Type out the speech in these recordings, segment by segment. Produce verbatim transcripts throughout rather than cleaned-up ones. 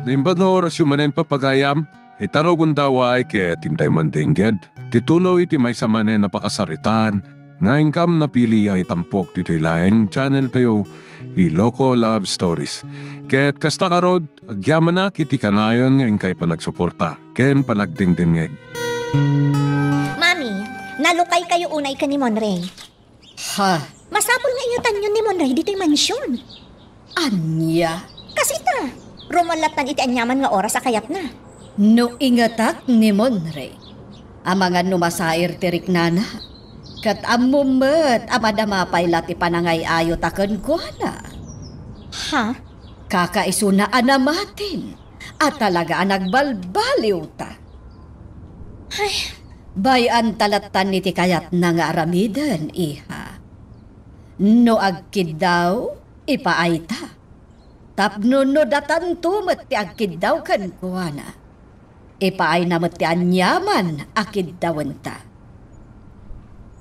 Naimbag nga orasyo manen, papagayam, ita rugonda, way ket intay mandengngeg ti tuloy ti maysa manen a pakasaritaan nga inkam napili a itampok ditoy laeng channel tayo, Iloko Love Stories. Ket kasta ngarud, agyamanak iti kanayon nga inkay panagsuporta ken panagdengdengngeg. Mami, nalukay kayo unay ken ni Monray. Ha? Masapul nga iyatanyon ni Monray ditoy mansion. Ania? Kas ita, rumuar lattan iti aniaman nga oras a kayatna. No ingetak ni Monray, amangan no masair ti riknana, ket ammom met a madama pay la ti panangay-ayota kenkuana. Ha? Kakaisuna a namatin a talaga a nagbalbaliwta. Ay. Bay-anta lattan iti kayatna nga aramiden, iha. No agkiddaw, ipaayta. Tapno no datanto met ti agkiddaw kenkuana, ipaayna met ti aniaman a kiddawenta.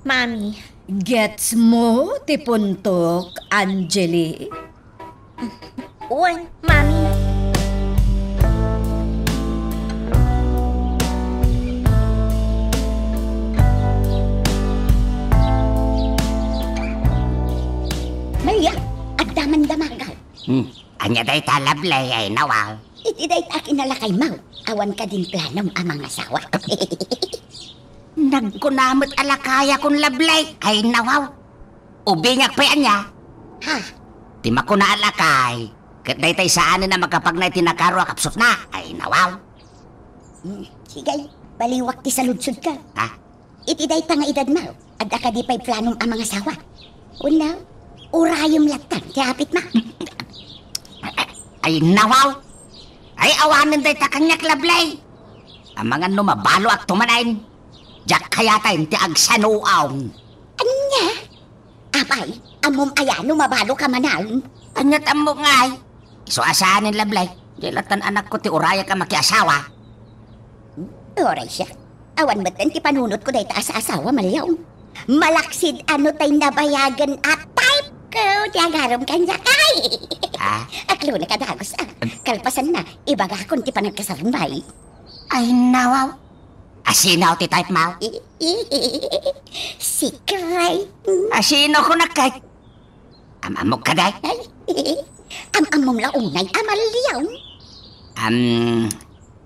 Mami. Gets mo ti puntok, Angeli? Wen, Mami. Maria, adda man damagan. Hmm. Ania dayta, Lablay, ay nawaw? Iti dayta a kinalakaymo, awan kadin planom a mangasawa? Nagkuna met a lakayakon, Lablay, ay nawaw. Ubingak pay ania? Ha? Ti makuna a lakay, ket daytay saanen a makapagna iti nakaro a kapsutna, ay nawaw. Hmm, sige, baliwak ti saludsodka. Ha? Iti dayta nga edadmo, adda kadi pay planom a mangasawa? Wenno, urayem lattan ti apitmo? Ay, nawaw! Ay, awanen dayta kaniak, Lablay! Amangan no mabaluakto manen, diak kayaten ti agsanuaw. Ania? Apay, ammom aya no mabaloka manen? Ania't ammok ngay? Isu a saanen, Lablay. Diay lattan anakko ti urayak a makiasawa. Uray siak. Awan metten ti panunotko dayta a saasawa, Malyong. Malaksid a no tay nabayagen a typeko ti agaram kaniak, ay! Ah? Aklonka dagus, a. Kalpasanna, ibagakon ti panagkasarmo. Ay, nawaw. A sino ti typemo? Si Craig. A sino kunak ket? Am-ammok kadi? Ay, am-ammom la unay a Malyong. Am,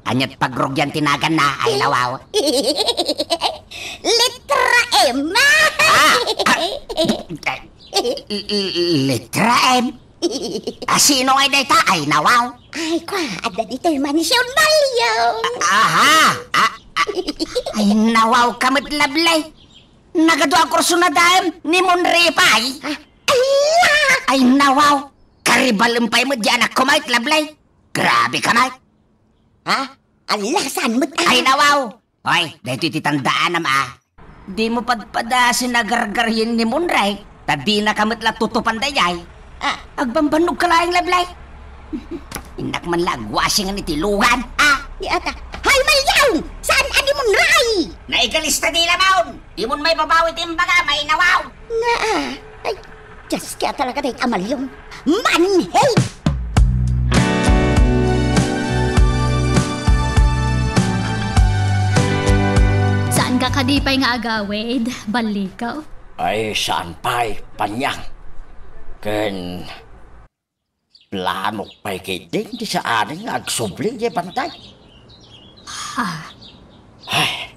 ania't pagrugian ti naganna, ay nawaw? Letra M. Ah! Ah! L-, l-, letra M? A sino ngay dayta, ay nawaw? Ay, kua, adda ditoy mansion, Malyong. Aha! Ah, ah, ay nawawka met, Lablay. Nagadu a kurso na daem ni Monray pay. Ah, ala! Ay nawaw. Karibalem pay met di anakko met, Lablay. Grabeka met. Ha? Ala, saan met, ah? Ay nawaw. Hoy, daytoy ti tandaanam, a. Dimo padpadasen a gargaryen ni Monray, ta dinaka met la tutupan daydiay. Ah. Agbambannogka laeng, Lablay. Innak man la agwasingan iti lugan, a. Di ata. Hay, Malyong! Saan a ni Monray? Naigalista di labaw. Dimon maibabawi ti imbaga, ay nawaw. Naa. Ay, Diyos, kaya talaga dayta a Malyong. Manhid! Saanka kadi pay nga agawid, Ballikaw? Ay, saan pay, Panyang. Ken plano pay ketdin ti saanen nga agsubli diay bantay. Ha? Ay,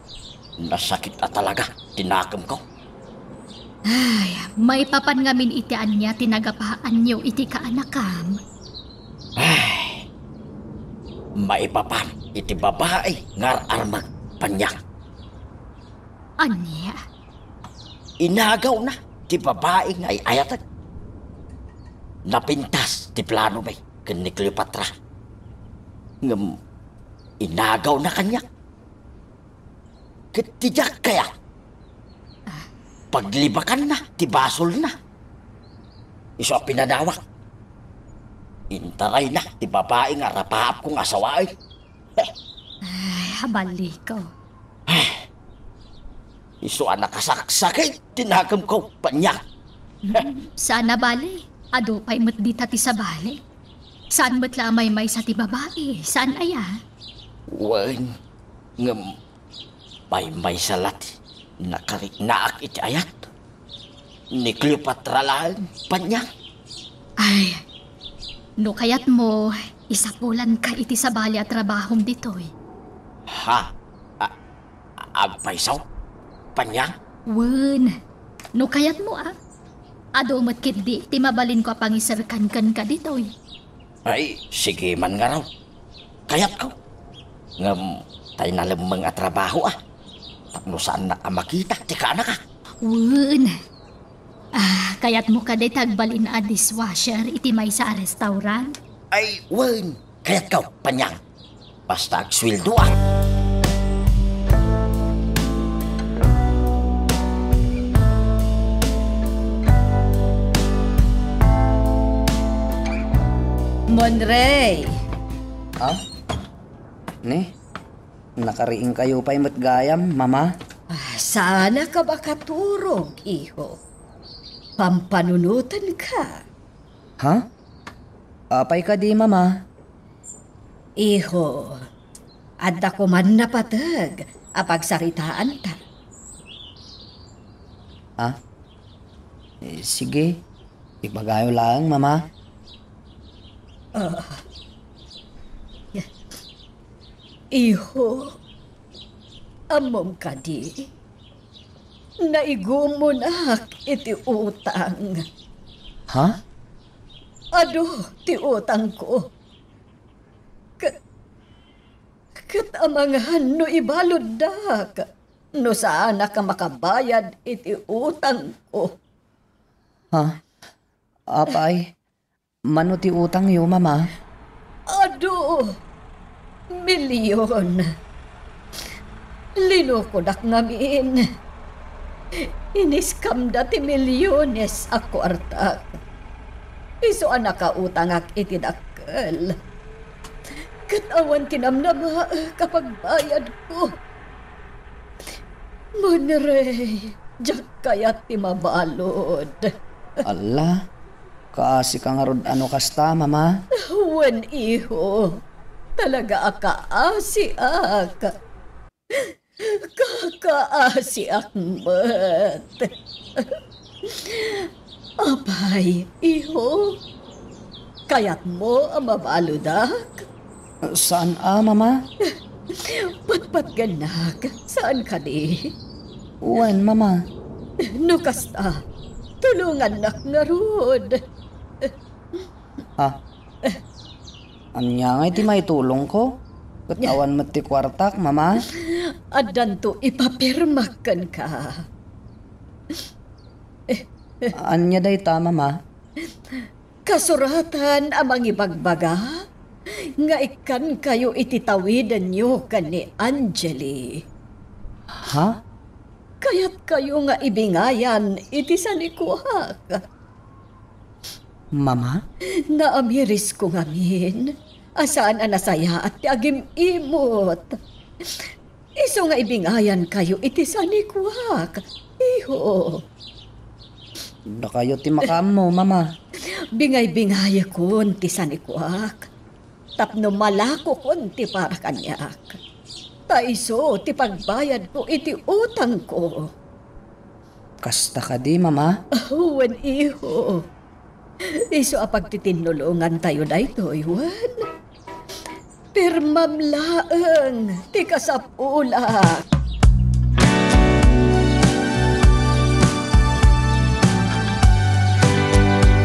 nasakit a talaga ti nakemko. Ay, maipapan ngamin iti ania ti nagapaanyo iti kaanakam? Ay, maipapan iti babai nga ar-armek, Panyang. Ania? Inagawna ti babai nga ay-ayatek. Napintas ti planomi ken ni Cleopatra. Ngem inagawna kaniak. Ket ti diak kayat, paglibakanna ti basolna. Isu a pinanawak, intarayna ti babai nga rapaapko nga asawaen. Ay, Ballikaw. Isu a nakasaksakit ti nakemko, Panyang. Hmm, saan a bale, adu pay met dita ti sabali. Saan met la a maymaysa ti babai, saan aya? Wen, ngem maymaysa la ti nakariknaak iti ayat. Ni Cleopatra laeng, Panyang. Ay, no kayatmo, isapulanka iti sabali a trabahom ditoy. Ha? A-, agpayso? Panyang? Wen, no kayatmo, a. Adu met ketdi ti mabalinko a pangiserkan kenka ditoy. Ay, sige man ngarud. Kayatko. Ngem, tay nalemmeng a trabaho, a. Tapno saannak a makita ti kaanakak. Wen. Ah, kayatmo kadi ti agbalin a dishwasher iti maysa a restaurant? Ay, wen. Kayatko, Panyang. Basta agsueldoak. Monrey! Ha? Ni? Nakariingkayo pay met gayam, Mama? Ah, saanka makaturog, iho. Pampanunotenka. Ha? Apay kadi, Mama? Iho, adda koman napateg a pagsaritaanta. Ah? Eh, sige. Ibagayo laeng, Mama. Ah. Iho, ammom kadi? Naigumonak iti utang. Ha? Adu ti utangko. Ket, ket amangan no ibaluddak, no saanak a makabayad iti utangko. Ha? Apay, mano ti utangyo, Mama? Adu, milion. Linukodak ngamin. Iniskamda ti miliones a kuartak. Isu a nakautangak iti dakkel. Ket awan ti namnamaek a pagbayadko. Monrey, diak kayat ti mabalud. Alla, kaasika ngarud a no kasta, Mama? Wen, iho. Talaga a kaasiak. Kakaasiak met. Apay, iho? Kayatmo a mabaludak? Saan a, Mama? Patpatgennak, saan kadi? Wen, Mama. No kasta, tulongannak ngarud. Ah. Ania ngay ti maitulongko? Ket awan met ti kuartak, Mama. Addanto ipapirmak kenka. Ania dayta, Mama? Kasuratan a mangibagbaga nga ikkankayo iti tawidenyo ken ni Angeli. Ha? Kayatkayo nga ibingayan iti sanikuak. Mama? Naamirisko ngamin a saan a nasayaat ti agim-imot. Isu nga ibingayankayo iti sanikuak, iho. Dakayo ti makaammo, Mama. Bingay-bingayekon ti sanikuak tapno malakokon ti para kaniak. Ta isu ti pagbayadko iti utangko. Kasta kadi, Mama? Wen, iho. Isu a pagtitinnulongantayo daytoy, wen? Pirmam laeng ti kasapulak.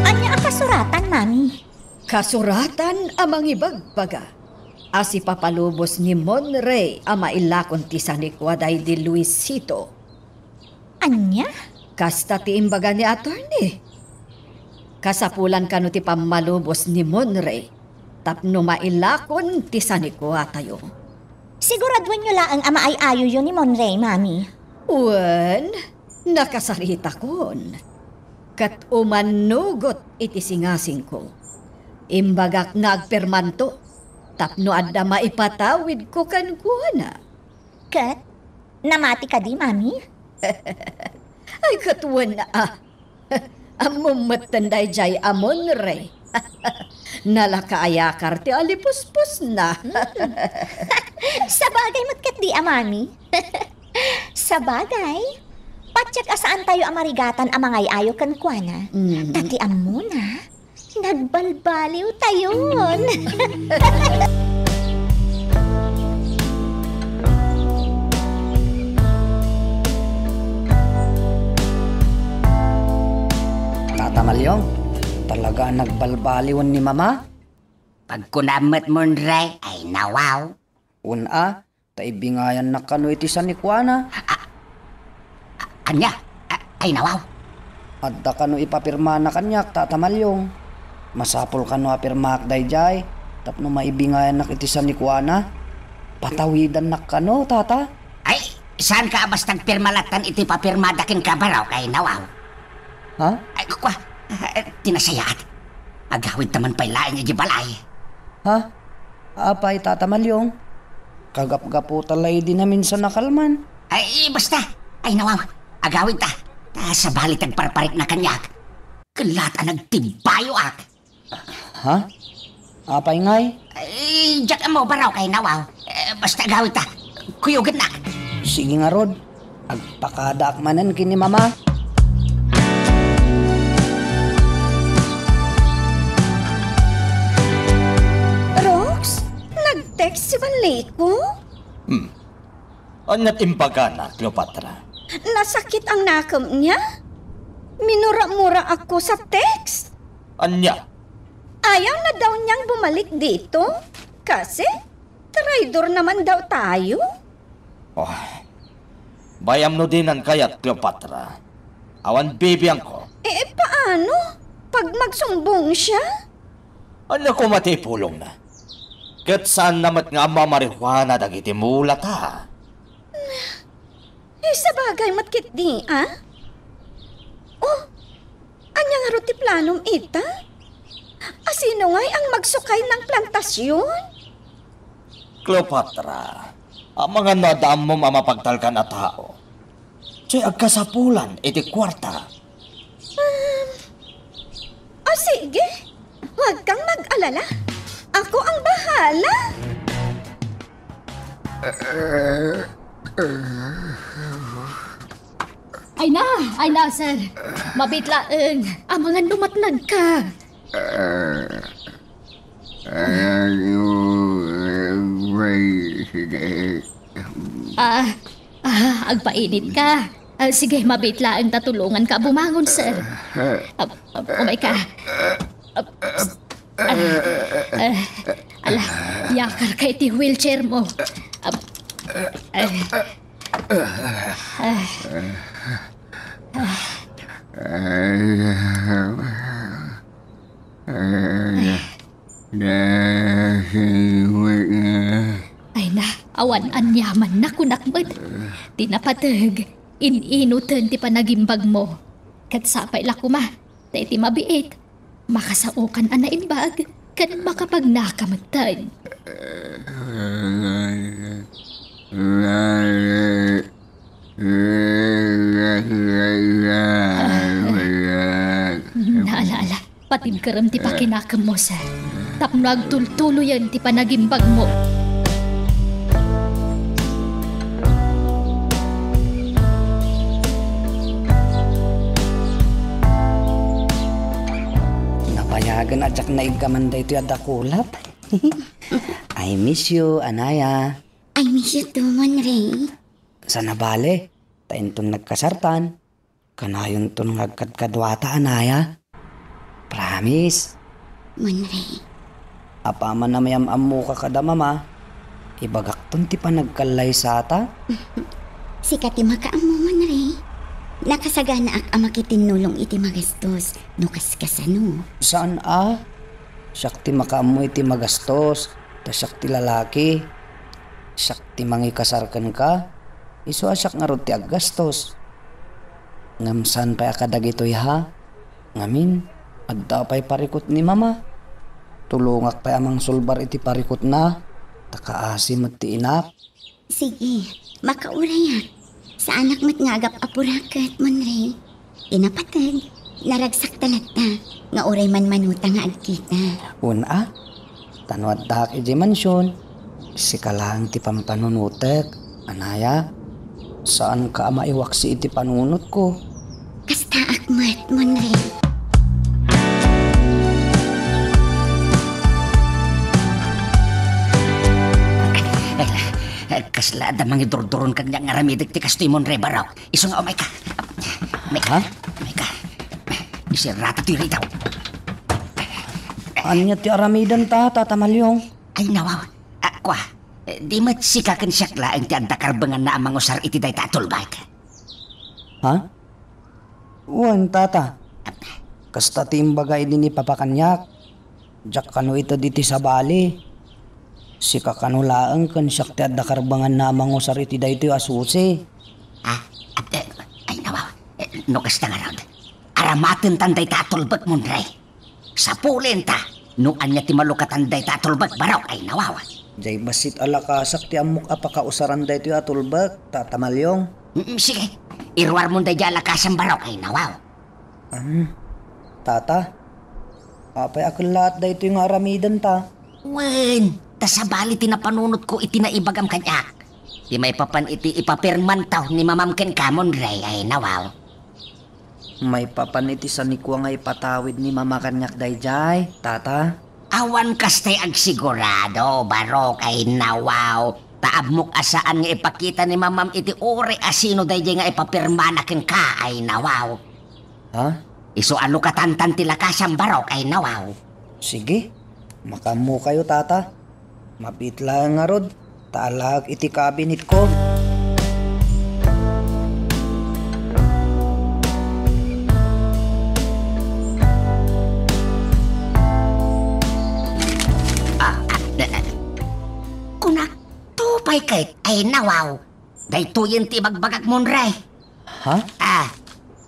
Ania a kasuratan, Mami? Kasuratan a mangibagbaga a sipapalubos ni Monrey a mailakon ti sanikua daydi Luisito. Ania? Kasta ti imbaga ni attorney. Kasapulan kano ti pammalubos ni Monrey tapno mailakon ti sanikuatayo. Siguraduenyo laeng a maay-ayoyo ni Monrey, Mami. Wen, nakasaritakon. Ket umannugot iti singasingko. Imbagak nga agpirmanto tapno adda maipatawidko kenkuana. Ket namati kadi, Mami? Ay, ket wen a. Ammom metten daydiay a Monrey. Nalakaayakar ti alipuspos na. Sabagay met ket di a, Mami. Sabagay, patiek a saantayo a marigatan a mangay-ayo kenkuana. Mm. Ta ti ammona, nagbalbaliwtayon. Tata Malyong, talaga a nagbalbaliwen ni Mama? Pagkunam met, Monre, ay nawaw. Wen a, ta ibingayannak kano iti sanikuana. A-, ania? A-, ay nawaw. Adda kano ipapirmana kaniak, Tata Malyong? Masapul kano a pirmaak daydiay tapno maibingayannak iti sanikuana? Patawidannak kano, Tata? Ay, saanka a basta agpirma lattan iti papirmada kenka, Baraw, kay nawaw? Ha? Ay, kua, ah, ti nasayaat. Agawidta man pay laeng idiay balay. Ha? Apay, Tata Malyong? Kagapgaputa la idi naminsan a kalman. Ay, basta. Ay, nawaw. Agawidta. Ta sabali ti agparparikna kaniak, ket laat a nagtibayoak. Ha? Apay ngay? Ay, diak ammo, Baraw, kay nawaw. Eh, basta agawidta. Kuyogennak. Sige ngarud. Agpakadaak manen ken ni Mama. Rox, nag-text si Vanlico? Hmm. Ania ti imbagana, Cleopatra? Nasakit ang nakemna. Minura-muraakko sa text. Ania? Ayaw na daw niyang bumalik dito. Kasi, traidor naman daw tayo. Oh. Bay-am no dinan kayat, Cleopatra. Awan bibiangko. Eh, paano? Pag magsumbong siya? Ania koma ti ipulongna? Ket saanna met nga ammamarihuana dagiti mulata. Eh, sabagay met ketdi, a? Oh, ania ngarud ti planom ita? A sino ngay ang magsukay ng plantasyon? Cleopatra, amangan no adda ammom a mapagtalkan a tao, diay agkasapulan iti kuarta. Um, o sige, huwag kang mag-alala. Ako ang bahala. Ay na, ay na, sir. Mabiit laeng. Amangan no matnag ka. Ah, ah, agpainit ka. Ah, sige, mabiit laeng ta tulongan ka bumangon, sir. Ah, ah, umay ka. Ah, ah, ah, ala, yakar ka iti wheelchair mo. Ah, ah, ah, ah. Ay na, awan aniaman, nakunak met. Ti napateg, in-inuten ti panagimbagmo. Ket sapay la koma, ta iti mabiit, makasaokan a naimbag, ken makapagnaka metten. Ala, ala, ala. Patigkerem ti pakinakemmo, sir. Tapno agtultuloyen ti panagimbagmo. Napayagen a diak naiggaman daytoy a dakulap. I miss you, Anaya. I miss you too, Monre. Saan a bale, ta inton nagkasartan, kanayonton nga agkadkaduata, Anaya. Promise. Monre. Apaman a mayam-ammoka kada mama, ibagakton ti panagkallaysata. Sika ti makaammo, Monre. Nakasaganaak a makitinnulong iti magastos, no kaskasano. Saan a? Siak ti makaammo iti magastos, ta siak ti lalaki. Siak ti mangikasar kenka, isu a siak ngarud ti aggastos. Ngem saan pay a kadagitoy, ha? Ngamin, adda pay parikut ni Mama. Tulongak pay a mangsulbar iti parikutna, ta kaasi met ti inak. Sige, makaurayak. Saanak met nga agap-apuraket, Monre. Ti napateg, Naragsak talaga nga uray manmanuta nga agkita. Wen a, ta no addaak idiay mansion, sika laeng ti pampanunotek. Anaya, saanka a maiwaksi iti panunotko. Kastaak met, Monre. Kasla adda mangidurduron kaniak nga aramidek ti kastoy, Monre, barok. Isu nga umayka. Umayka. Ha? Umayka. Isirata ti ridaw. Ania ti aramidenta, Tata Maliong? Ay, nawaw. Ah, kua. Eh, di met sika ken siak laeng ti adda karbenganna a mangusar iti dayta a tulbek. Ha? Wen, Tata. Kasta ti imbaga idi ni Papa kaniak. Diak kano ited iti sabali. Sika kano laeng ken siak ti adda karbenganna a mangusar iti daytoy a susi. Ah, ah, eh, ay, nawaw. Eh, no kasta ngarud, aramatentan dayta a tulbek, Monre. Sapulenta no ania ti malukatan dayta a tulbek, barok, ay, nawaw. Diay bassit a lakasak ti ammok a pakausaran daytoy a tulbek, Tata Maliong. Mm, sige. Iruarmon daydiay a lakasam, barok, ay, nawaw. Am, Tata, apay a kellaat daytoy nga aramidenta? Wen, ta sabali ti napanunotko iti naibagam kaniak. Ti maipapan iti ipapirmantaw ni Mamam kenka, Monre, ay, nawaw. Maipapan iti sanikua nga ipatawid ni Mama kaniak daydiay, Tata? Awan kastay agsigurado, barok, ay, nawaw. Ta ammok a saan nga ipakita ni Mamam iti uray a sino daydiay nga ipapirmana kenka, ay, nawaw. Ha? Isu a lukatantan ti lakasam, barok, ay, nawaw. Sige, makaammokayo, Tata. Mabiit laeng ngarud, ta alaek iti kabinetko. Ah, ah, eh, eh. Kunak, tupay ket, ay, nawaw. Daytoyen ti ibagbagak, Monre. Ha? Ah.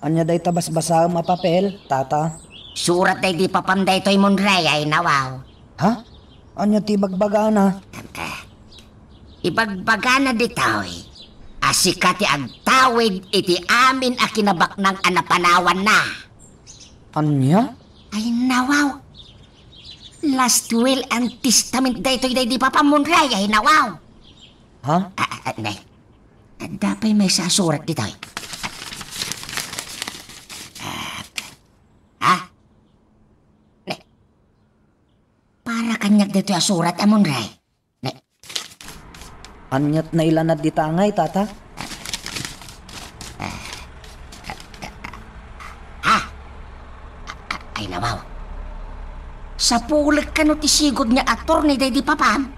Ania dayta basbasaem a papel, Tata? Surat daydi papam daytoy, Monre, ay, nawaw. Ha? Ania ti ibagbagana? Ah. Ibagbagana ditoy a sika ti agtawid iti amin a kinabaknang a napanawanna. Ania? Ay, nawaw. Last will and testament daytoy daydi papam, Monre, ay, nawaw. Ha? Ah, ah, ah, nay. Adda pay maysa a surat ditoy. Ah. Ha? Ne. Para kaniak ditoy a surat, a, Monre. Ne. Aniat nailanad dita ngay, Tata? Ha? Ay, nawaw. Sapulek kano ti sigud nga attorney daydi papam?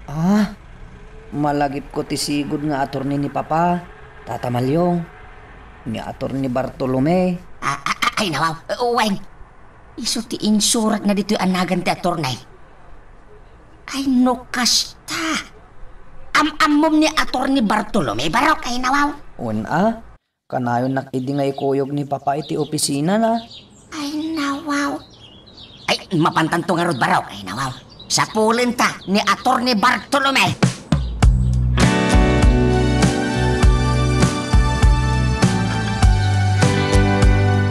Ah, malagipko ti sigud nga attorney ni Papa, Tata Maliong, ni Attorney Bartolome. Ah, ah, ah, ay, nawaw. Eh, wen. Isu ti insuratna ditoy a nagan ti attorney. Ay, no kasta. Am-ammom ni Attorney Bartolome, barok, ay, nawaw. Wen a, kanayonnak idi nga ikuyog ni Papa iti opisinana. Ay, nawaw. Ay, mapantanto ngarud, barok. Ay, nawaw. Sapulenta ni Attorney Bartolome.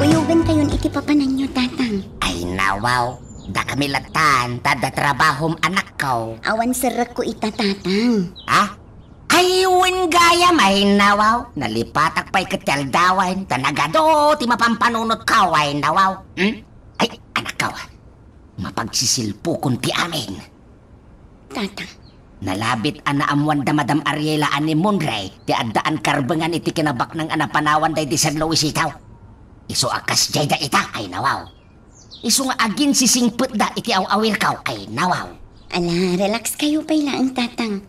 Kuyogantayon iti papananyo, Tatang. Ay, nawaw. Dakami lattan, ta adda trabahom, anakko. Awan serrekko ita, Tatang. Ha? Ay, wen gayam, ay, nawaw. Nalipatak pay ket ti aldawen, ta nagadu ti mapampanunotko, ay, nawaw. Hmm? Ay, anakko, mapagsisilpukon ti amin. Tata. Nalabit a naammuan da Madam Ariela a ni Monre ti addaan karbengan iti kinabaknang a napanawan daydi San Luisito. Isu a kasdiay da ita, ay, nawaw. Isu nga aginsisingpetda iti aw-awirko, ay, nawaw. Ala, relax kayo pay laeng, Tatang.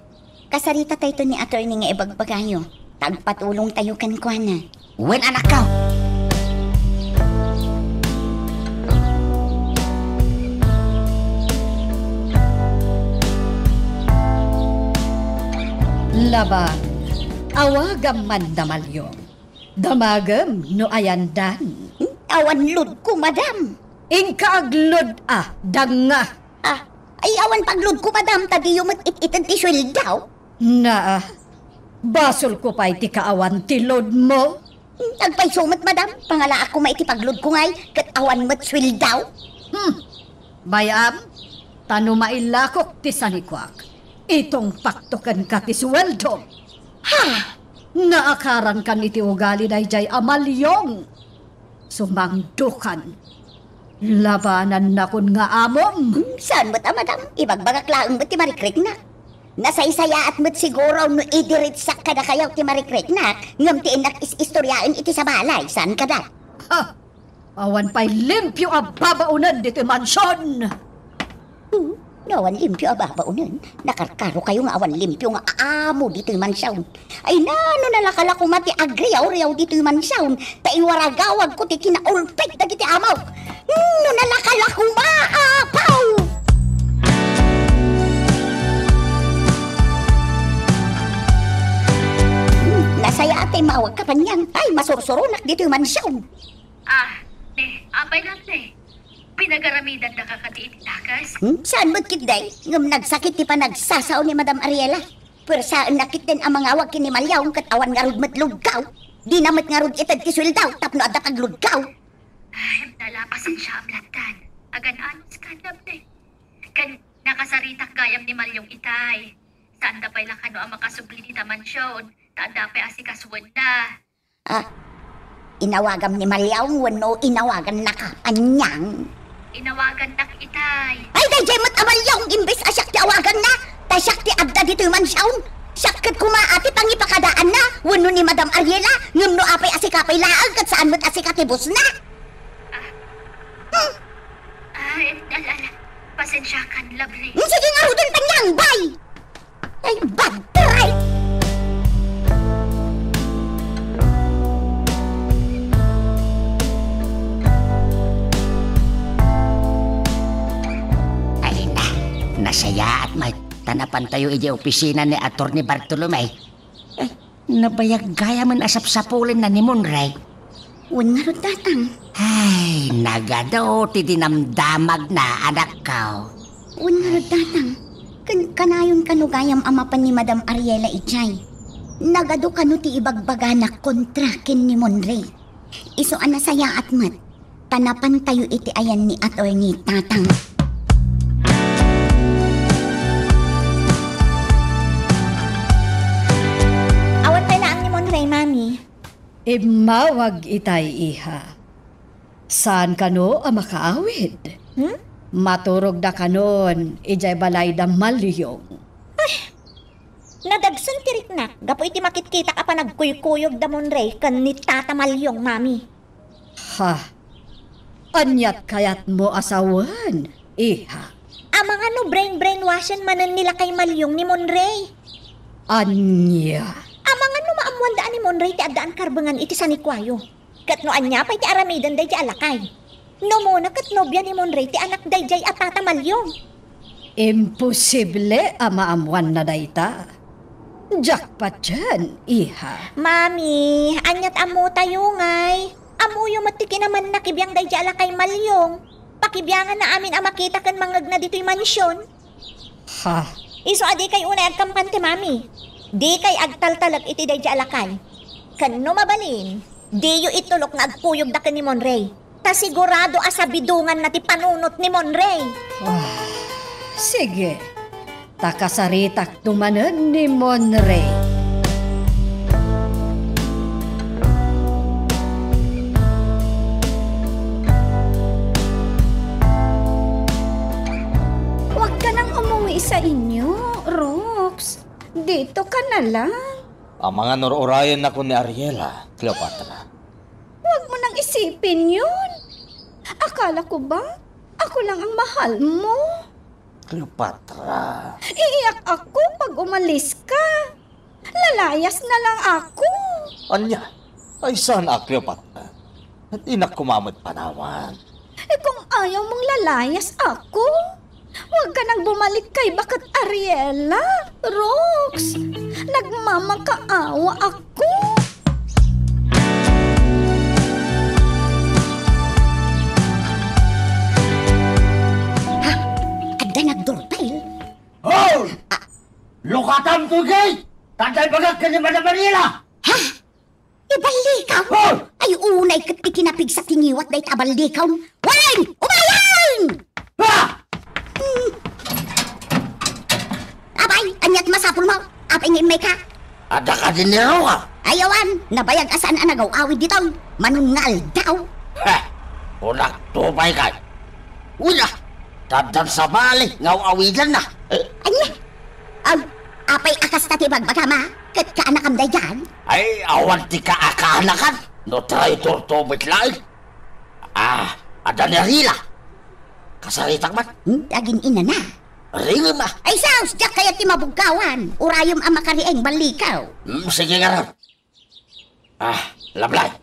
Kasaritatayto ni Attorney nga ibagbagayo, ta agpatulongtayo kenkuana. Wen, anakko. Laban, awagam man da Maliong. Damagem no ayandan. Awan loadko, madam. Inka agload a, danga. Ah, ay, awan pagloadko, madam, ta diyo met it-ited ti sueldo. Naa, basolko pay ti kaawan ti loadmo. Agpayso met, madam. Pangalaak koma iti pagludko ngay, ket awan met sueldaw. Hmm. Bay-am, ta no maillakok ti sanikuak, itungpakto kenka ti sueldom. Ha? Naakarankan iti ugali daydiay a Malyong. Sumangdokan. Labanannakon nga amom. Hmm, saan met a, madam? Ibagbagak laeng met ti marikriknak. Nasaysayaat met siguro no idiretsak kadakayo ti marikriknak, ngem ti innak is-istoriaen iti sabalay, saan kada? Ha! Awan pay limpio a babaonen ditoy mansion! Hmm, no awan limpio a babaonen, nakarkarokayo nga awan limpio nga amo ditoy mansion. Ay na, no nalakala koma ti agriawriaw ditoy mansion, ta iwaragawagko ti kinaulpit dagiti amok. Hmm, no nalakala koma, apaw! Hmm, nasayaat ti immawagka, Panyang. Ay, masursuronak ditoy mansion. Ah, ne, apay laeng, ne? Pinagaramidandaka kadi iti dakes? Hmm? Saan met ketdi? Ngem nagsakit ti panagsasao ni Madam Ariela. Puersaennak ketdin a mangawag ken ni Malyong ket awan ngarud met luggaw. Dina met ngarud ited ti sueldaw tapno adda pagluggaw. Ay, nala, pasensiaam lattan. Agan-anos ka, Dapte. Ken nakasaritak gayam ni Malyong itay. Saanda pay la kano a makasubli dita mansion, ta adda pay asikasuenna. Ah, inawagam ni Malyong wenno inawagannaka, Panyang? Inawagannak itay. Ay, daydiay met a Malyong, imbes a siak ti awaganna, ta siak ti adda ditoy mansion. Siak ket koma a ti pangipakadaanna wenno ni Madam Ariela, ngem no apay a sika pay laeng ket saan met a sika ti bossna. Ah. Hmm. Ay, ala, ala. Pasensiakan, Lovely. Hmm, sige ngaruden, Panyang, bay! Ay, bad ka, ay! Ay na, nasayaat met ta napantayo idiay opisina ni Attorney Bartolome. Ay, nabayag gayamen a sapsapulenna ni Monrey. Wen ngarud, Tatang. Ay, nagadu ti dinamdamagna, anakko. Wen ngarud, Tatang. Ken kanayon kano gayam a mapan ni Madam Ariela idiay. Nagadu kano ti ibagbagana kontra ken ni Monrey. Isu a nasayaat met ta napantayo iti ayan ni Attorney, Tatang. Awan pay laeng ni Monrey, Mami. Immawag itay, iha. Saan kano a makaawid? Hmm? Maturogda kanon idiay balayda Malyong. Ay, nadagsen ti riknak gapu iti makitkitak a panagkuykuyog da Monrey ken ni Tata Malyong, Mami. Ha? Aniat kayatmo a sawen, iha? Amangan no brain-brainwashen manen ni lakay Malyong ni Monrey. Ania? Amangan no maammoanda a ni Monrey ti addaan karbengan iti sanikuayo. Ket no ania pay ti aramiden daydiay a lakay? No umuna ket nobia ni Monrey ti anak daydiay a Tata Malyong. Imposible a maammoanna dayta. Diak patien, iha. Mami, aniat ammotayo ngay? Ammoyo met ti kinamanna kibiang daydiay a lakay Malyong. Pakibianganna amin a makita ken mangngegna ditoy mansion. Ha? Isu a dikay unay agkamkamte, Mami. Dikay agtaltalek iti daydiay a lakay. Ken no mabalin, diyo itulok nga agkuyogda ken ni Monrey. Ta sigurado a sabidonganna ti panunot ni Monrey. Ah, sige. Ta kasaritakto manen ni Monrey. Huwag ka nang umuwi sa inyo, Rox. Dito ka na lang. Amangan ur-urayennakon ni Ariela, Cleopatra. Huwag mo nang isipin yun. Akala ko ba, ako lang ang mahal mo? Cleopatra. Iiyak ako pag umalis ka. Lalayas na lang ako. Ania? Ay, saan a, Cleopatra? Dinak koma met panawan. Eh, kung ayaw mong lalayas ako, huwag ka nang bumalik kay Baket Ariela, Rox. Nagmamakaawa ako. Ha? Adda nagdoorbell? Hoy! Ah. Lukatan to gate! Tatay bagak ken ni Madam Ariela! Ha? Ti ballikaw? Oh! Ay, unay ket ti kinapigsa ti ngiwat dayta a ballikaw. Wen! Umayen! Ah! Hmm. Apay, ania't masapulmo? Apay nga immayka? Adda kadi ni Roka? Ay, awan, nabayag a saan a nagaw-awid ditoy. Manun nga aldaw. Heh, kunak tupay kay. Una, taddan sabali nga aw-awidanna. Eh, ania? Aw, apay a kasta ti bagbagam a? Ket kaanakam daydiay? Ay, awan ti kaakaanakan. No traitor to met laeng. Ah, adda ni Rila. Kasaritak man. Hmm, agin-inana. Ringem a. Ay, sus, diak kayat ti mabugkawan. Urayem a makarieng ballikaw. Hmm, sige ngarud. Ah, Lablay.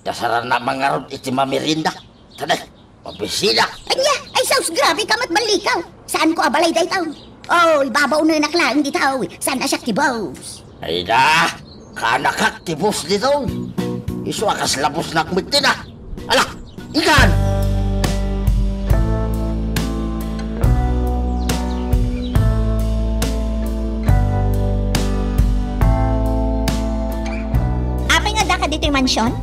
Dasarannak man ngarud iti mamerienda. Tadi, mabisida. Ania? Ay, sus, grabe ka met ballikaw. Saanko a balay dayta? Oh, ibabaw na naklang dita. Saan a siak ti boss? Ay da, kaanakak ti boss dita. Isu a kas labosnak met dita. Ala, ikan! Apay nga addaka ditoy mansion?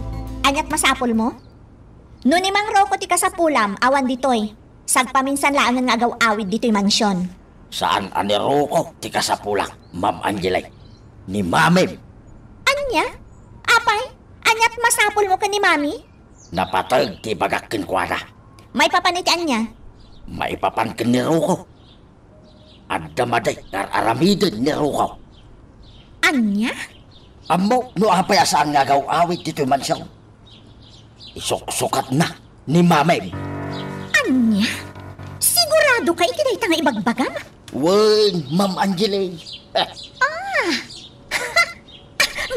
Ania't masapulmo? No ni Mang Rocco ti kasapulam, awan ditoy. Sagpaminsan laengen nga agaw-awid ditoy mansion. Saan a ni Rocco ti kasapulak, Ma'am Angeli. Ni Mamim. Ania? Apay, ania't masapulmo ken ni Mami? Napateg ti ibagak kenkuana. Maipapan iti ania? Maipapan ken ni Rocco. Adda madi nga ar-aramiden ni Rocco. Ania? Ammok no apay a saan nga agaw-awid ditoy mansion. Isuksukatna ni Mamim. Ania? Sigurado ka iti dayta nga ibagbagam? Wen, Ma'am Angeli. Eh. Ah!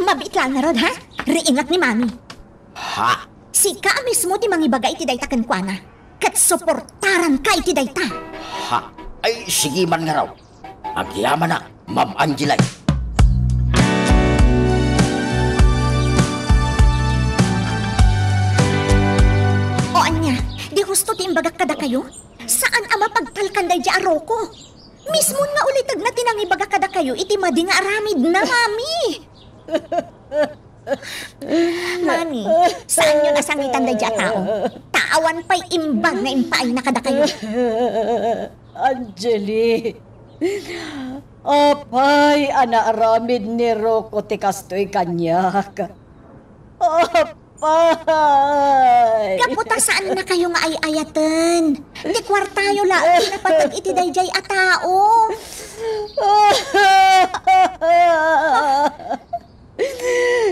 Mabiit laeng ngarud, ha? Riingak ni Mami. Ha? Sika a mismo ti mangibaga iti dayta kenkuana, ket suportaranka iti dayta. Ha? Ay, sige man ngarud. Agyamanak, Ma'am Angeli. O ania, di husto ti imbagak kadakayo? Saan a mapagtalkan daydiay a Rocco. Mismon nga ulitegna ti nangibaga kadakayo iti madi nga aramidna, Mami. Mami, saanyon a sangitan daydiay a tao. Ta awan pay imbag nga impaayna kadakayo. Angeli, apay a naaramid ni Rocco ti kastoy kaniak? Apay! Gapu ta saannakayo nga ay-ayaten. Ti kuartayo laeng ti napateg iti daydiay a tao.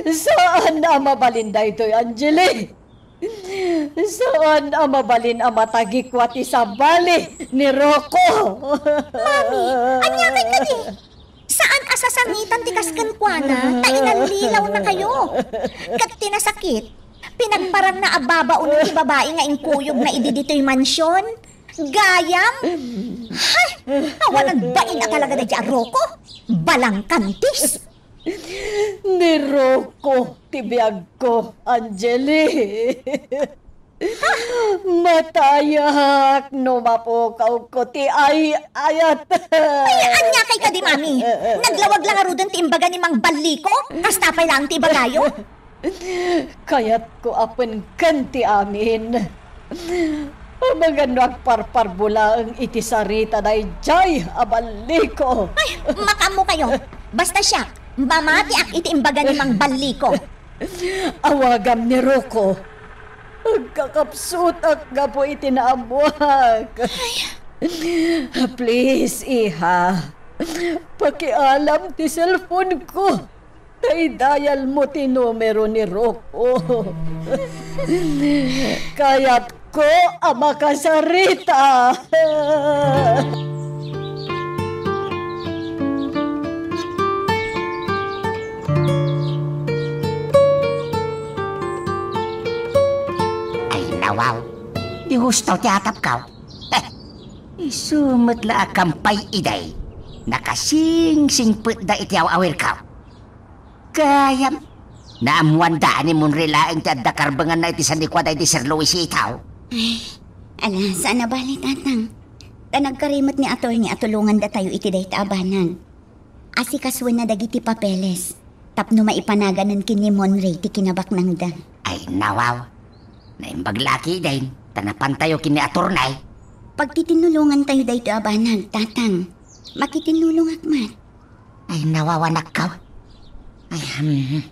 Saan a mabalin daytoy, Angeli. Saan a mabalin a matagikua ti sabali ni Rocco. Mami, ania kay kadi? Saan a sasangitan ti kas kenkuana, ta inallilawnakayo. Ket ti nasakit, pinagparanna a babaonen ti babai nga inkuyogna idi ditoy mansion. Gayam? Hay, awan nagbain a talaga daydiay a Rocco. Balangkantis. Ni Rocco ti biagko, Angeli. Matayak no mapukawko ti ay-ayat. Ay, ania kay kadi, Mami? Naglawag la ngaruden ti imbaga ni Mang Balliko? Kasta pay laeng ti ibagayo? Kayatko a penken ti amin. Amangan no agparparbo laeng iti sarita daydiay a Balliko. Ay, makaammokayo. Basta siak, mamatiak iti imbaga ni Mang Balliko. Awagam ni Rocco. Agkakapsutak gapu iti naammoak. Please, iha. Pakialam ti cellphone ko. Ta idayalmo ti numero ni Rocco. Kayatko a makasarita. Ay, nawaw. Di husto ti atapkaw. Eh, isu met la a kampay idi. Nakasingsingpetda iti aw-awirkaw. Gayam, naammoanda a ni Monre laeng ti adda karbenganna iti sanikua daydi Sir Luisito. Ay, ala, saan a bale, Tatang. Ta nagkari met ni Attorney a tulongandatayo iti dayta a banag. Asikasuenna dagiti papeles. tapno maipanaganen ken ni Monray ti kinabaknangda. Ay, nawaw. Naimbag la ketdin, ta napantayo ken ni attorney. Pagtitinulongantayo daytoy a banag, Tatang. Makitinulongak met. Ay, nawaw, anakko. Ay, hmm.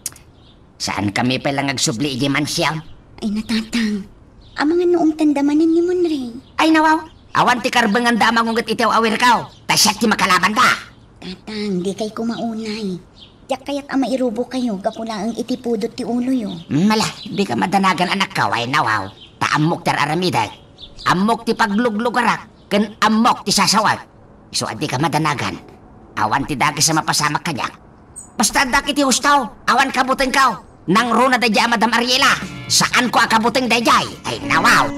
Saankami pay la nga agsubli idiay mansion? Ay, Tatang. Amangan no ungtanda manen ni Monray. Ay, nawaw. Awan ti karbenganda a mangunget iti aw-awirko. Ta siak ti makalabanda. Tatang, dikay kumaunay. Diak kayat a mairubokayo gapu laeng iti pudot ti uloyo. Mala, dika madanagan, anakko, ay, nawaw. Ta ammok ti ar-aramidek. Ammok ti pagluglugarak, ken ammok ti sasawek. Isu a dika madanagan. Awan ti dakes a mapasamak kaniak. Basta addak iti husto, awan kabutengko. Nangruna daydiay a Madam Ariela. Saanko a kabuteng daydiay. Ay, nawaw.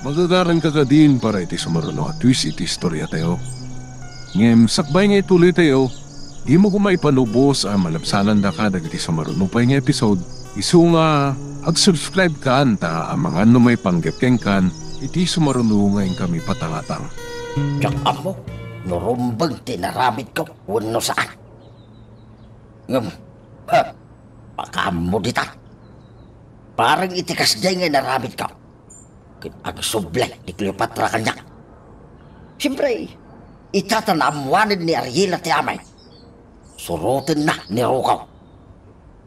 Magagaranka kadin para iti sumaruno a twist iti istoriatayo. Ngem sakbay nga ituloytayo, dimo koma ipanubos a malabsanandaka dagiti sumaruno pay nga episode, isu nga ag-subscribe kan ta amangan no maipanggep kenkan iti sumaruno nga inkami patangatang. Diak ammo no rumbeng ti inaramidko wenno saan. Ngem, ha, pakaammo dita. Bareng iti kasdiay nga inaramidko, ket agsubli ni Cleopatra kaniak. Siempre, ita ta naammoanen ni Ariela ti amay, surotenna ni Rocco.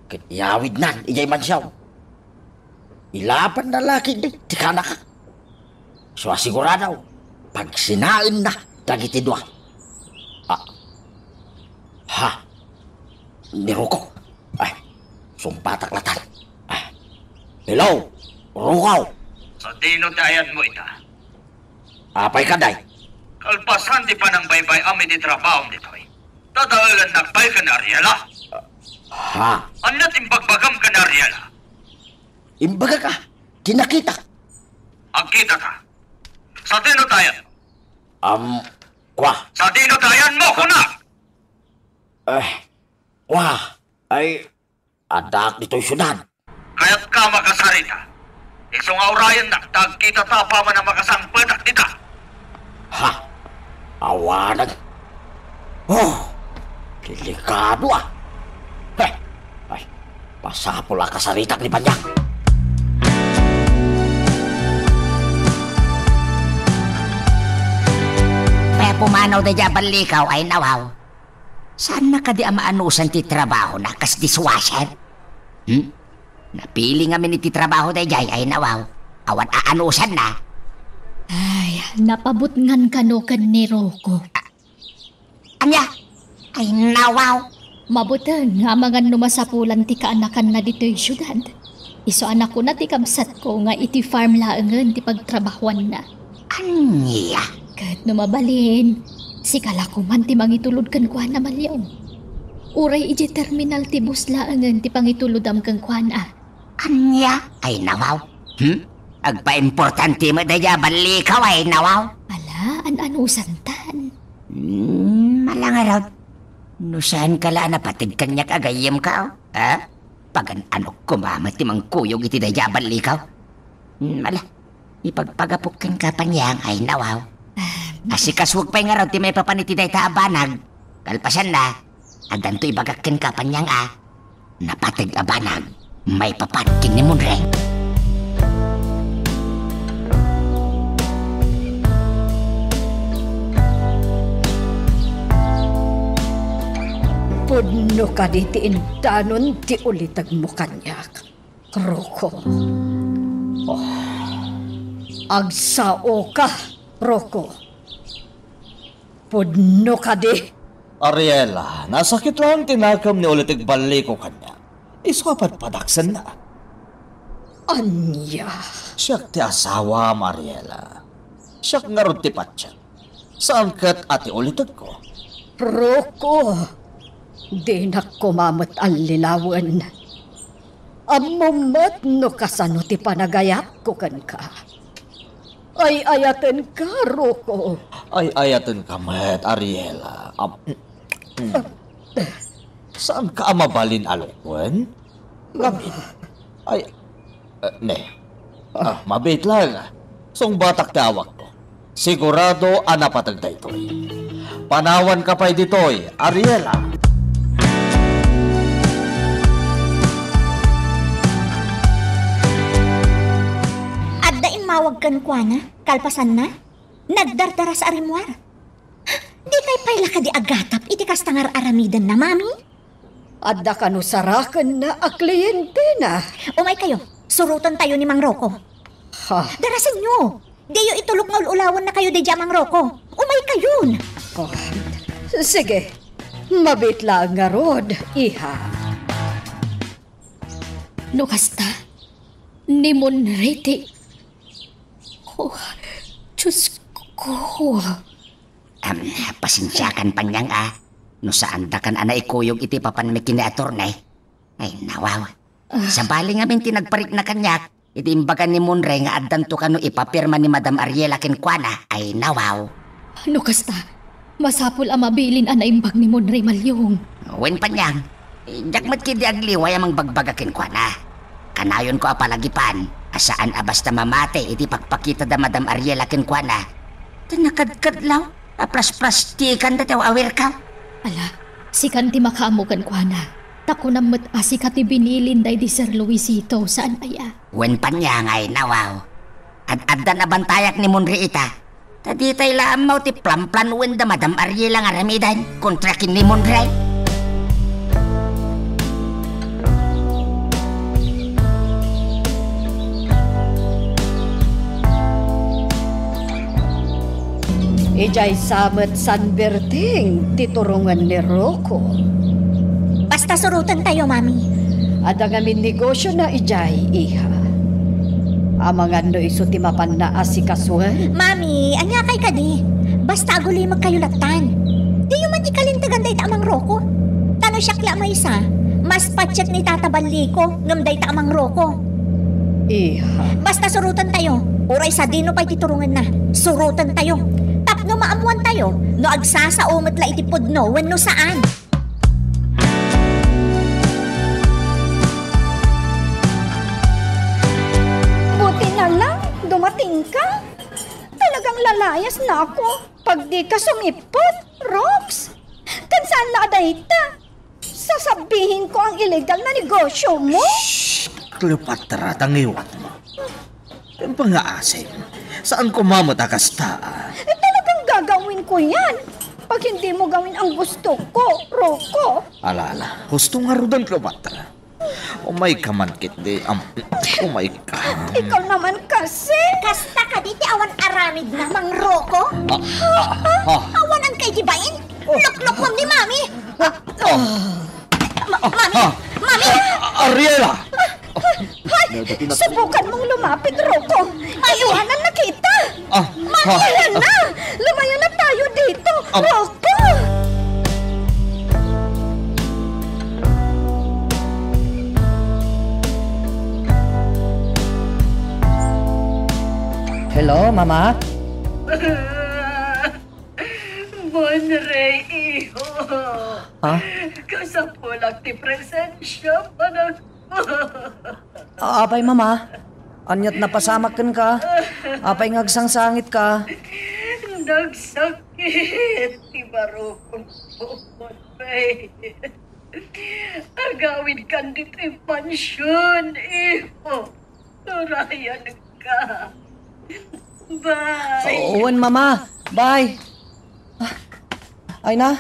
Ket iyawidnan idiay mansion. Ilabanna la ketdi ti kanak. Isu a sigurado, pagsinaenna dagiti dua. Ah. Ha? Ni Rocco. Ay, sungbatak latta. Ah. Hello, Rocco. Sadino ti ayanmo ita? Apay kadi? Kalpasan ti panangbaybay-am iti trabahom ditoy, tadaelannak pay ken Ariela. Ha? Ania ti imbagbagam ken Ariela? Imbagak a, ti nakitak. Agkitaka. Sadino ti ayanmo? Am, kua. Sadino ti ayanmo, kunak? Eh, kua. Ay, addaak ditoy siudad. Kayatka a makasarita? Isu nga urayennak ta agkitata apaman a makasangpetak dita. Ha? Awanen. Oh, delikado a. Heh, ay, masapul a kasaritak ni Banyang. Kaya pumanaw daydiay a ballikaw, ay nawaw. Saanna kadi a maanusan ti trabahona kas dishwasher? Hmm? Napili ngamin iti trabaho daydiay, ay nawaw. Awan aanusanna. Ay, napabutngan kano ken ni Rocco. Ania? Ay, nawaw. Mabuteng nga amangan no masapulan ti kaanakanna ditoy siudad. Isu a nakuna ti kabsatko nga iti farm laengen ti pagtrabahuanna. Ania? Ket no mabalin, sika la koman ti mangitulod kenkuana, Malyong. Uray idiay terminal ti bus laengen ti pangitulodam kenkuana. Ania? Ay, nawaw. Hmm? Agpaimportante met daydiay a ballikaw, ay, nawaw. Ala, an-anusantan. Hmm, ala ngarud. No saanka la a napateg kaniak a gayyemko, ha? Pagan-anok koma met ti mangkuyog iti daydiay a ballikaw. Hmm, ala. Ipagpagapok kenka, Panyang, ay nawaw. Ah, asikasuek pay ngarud ti maipapan iti dayta a banag. Kalpasanna, addanto ibagak kenka, Panyang, a napateg a banag maipapan ken ni Monre. Pudno kadi ti indanon ti ulitegmo kaniak? Rocco. Oh. Agsaoka, Rocco. Pudno kadi? Ariela, nasakit laeng ti nakem ni ulitek balliko kaniak. Isu a padpadaksenna. Ania? Siak ti asawam, Ariela. Siak ngarud ti patien. Saan ket a ti ulitegko. Rocco, dinak koma met allilawen. Ammom met no kasano ti panagayatko kenka. Ay-ayatenka, Rocco. Ay-ayatenka met, Ariela. Am-, saanka a mabalin a lukwen? Ngamin. Ay, Eh, ne. Ah, mabiit laeng. Sungbatak ti awakko. Sigurado a napateg daytoy. Panawanka pay ditoy, Ariela. Adda immawag kenkuana, kalpasanna, nagdardaras a rimmuar. Dikay pay la kadi agatap iti kasta nga ar-aramidenna, Mami? Adda kano sarakenna a klientena. Umaykayo, surotentayo ni Mang Rocco. Ha? Darasenyo! Diyo itulok nga ul-ulawennakayo daydiay a Mang Rocco. Umaykayon! Oh, sige, mabiit laeng ngarud, iha. No kasta, ni Monrey ti, oh, Diyos ko. Am, pasensiakan, Panyang, a. No saandakan a naikuyog iti papanmi ken ni Attorney. Ay, nawaw. Ah. Sabali ngamin ti nagparikna kaniak, iti imbaga ni Monrey nga addanto kano ipapirma ni Madam Ariela kenkuana. Ay, nawaw. No kasta, masapul a mabilin a naimbag ni Monrey Maliong. Wen, Panyang, diak met ketdi agliway a mangbagbaga kenkuana. Kanayonko a palagipan a saan a basta mamati iti pakpakita da Madam Ariela kenkuana. Ta nakadkadlaw a prasprastikanda ti aw-awirka. Ala, sikan ti makaammo kenkuana. Ta kunam met a sika ti binilin daydi Sir Luisito, saan aya? Wen, Panyang, ay, nawaw. Ad-addan a bantayak ni Monrey ita. Ta ditay la ammo ti planplanoen da Madam Ariela nga aramiden kontra ken ni Monrey. Idiay sa met San Berting ti turongen ni Rocco. Basta surotentayo, Mami. Adda ngamin negosiona idiay, iha. Amangan no isu ti mapanna asikasuen? Mami, aniakay kadi? Basta agulimekkayo lattan. Diyo man ikalintegan dayta a Mang Rocco. Ta no siak la a maysa, mas patiek ni Tata Balliko ngem dayta a Mang Rocco. Iha. Basta surotentayo. Uray sadino pay ti turongenna, surotentayo. Tapno maammoantayo no agsasao met la iti pudno wenno saan. Buti na lang dumatingka. Talagang lalayasnako pag dika sumippot, Rox. Ken saan la a dayta? Sasabihinko ang illegal na negosyomo? Shh! Cleopatra, ta ngiwatmo. Pangaasem, saan koma met a kasta, a. Eh, talagang gagawinko yan. Pag hindi mo gawin ang gusto ko, Rocco. Ala, ala, husto ngaruden, Cleopatra. Umayka man ketdi, am, umayka. Ikaw naman kasi. Kasta kadi ti awan aramidna, Mang Rocco? Ah, ah, ah. Awanan kay di bain? Oh. Luklukwam ni Mami. Ah, oh. Ma-, Mami! Ah. Mami! Ah, Ariela! Hay! Subukan mong lumapit, Rocco! Ay! Iwanan na kita! Ah, Mami, ah, ayan na! Lumayo na tayo dito, ah. Rocco! Hello, Mama? Monrey, iho. Ha? Kasapulak ti presensiam, anak. Ah, apay, Mama? Aniat napasamak kenka? Apay nga agsangsangitka? Nagsakit ti barukongko, Monrey. Agawidkan ditoy mansion, iho. Urayanka. Bye. Oo, wen, Mama. Bye. Ah, ay na.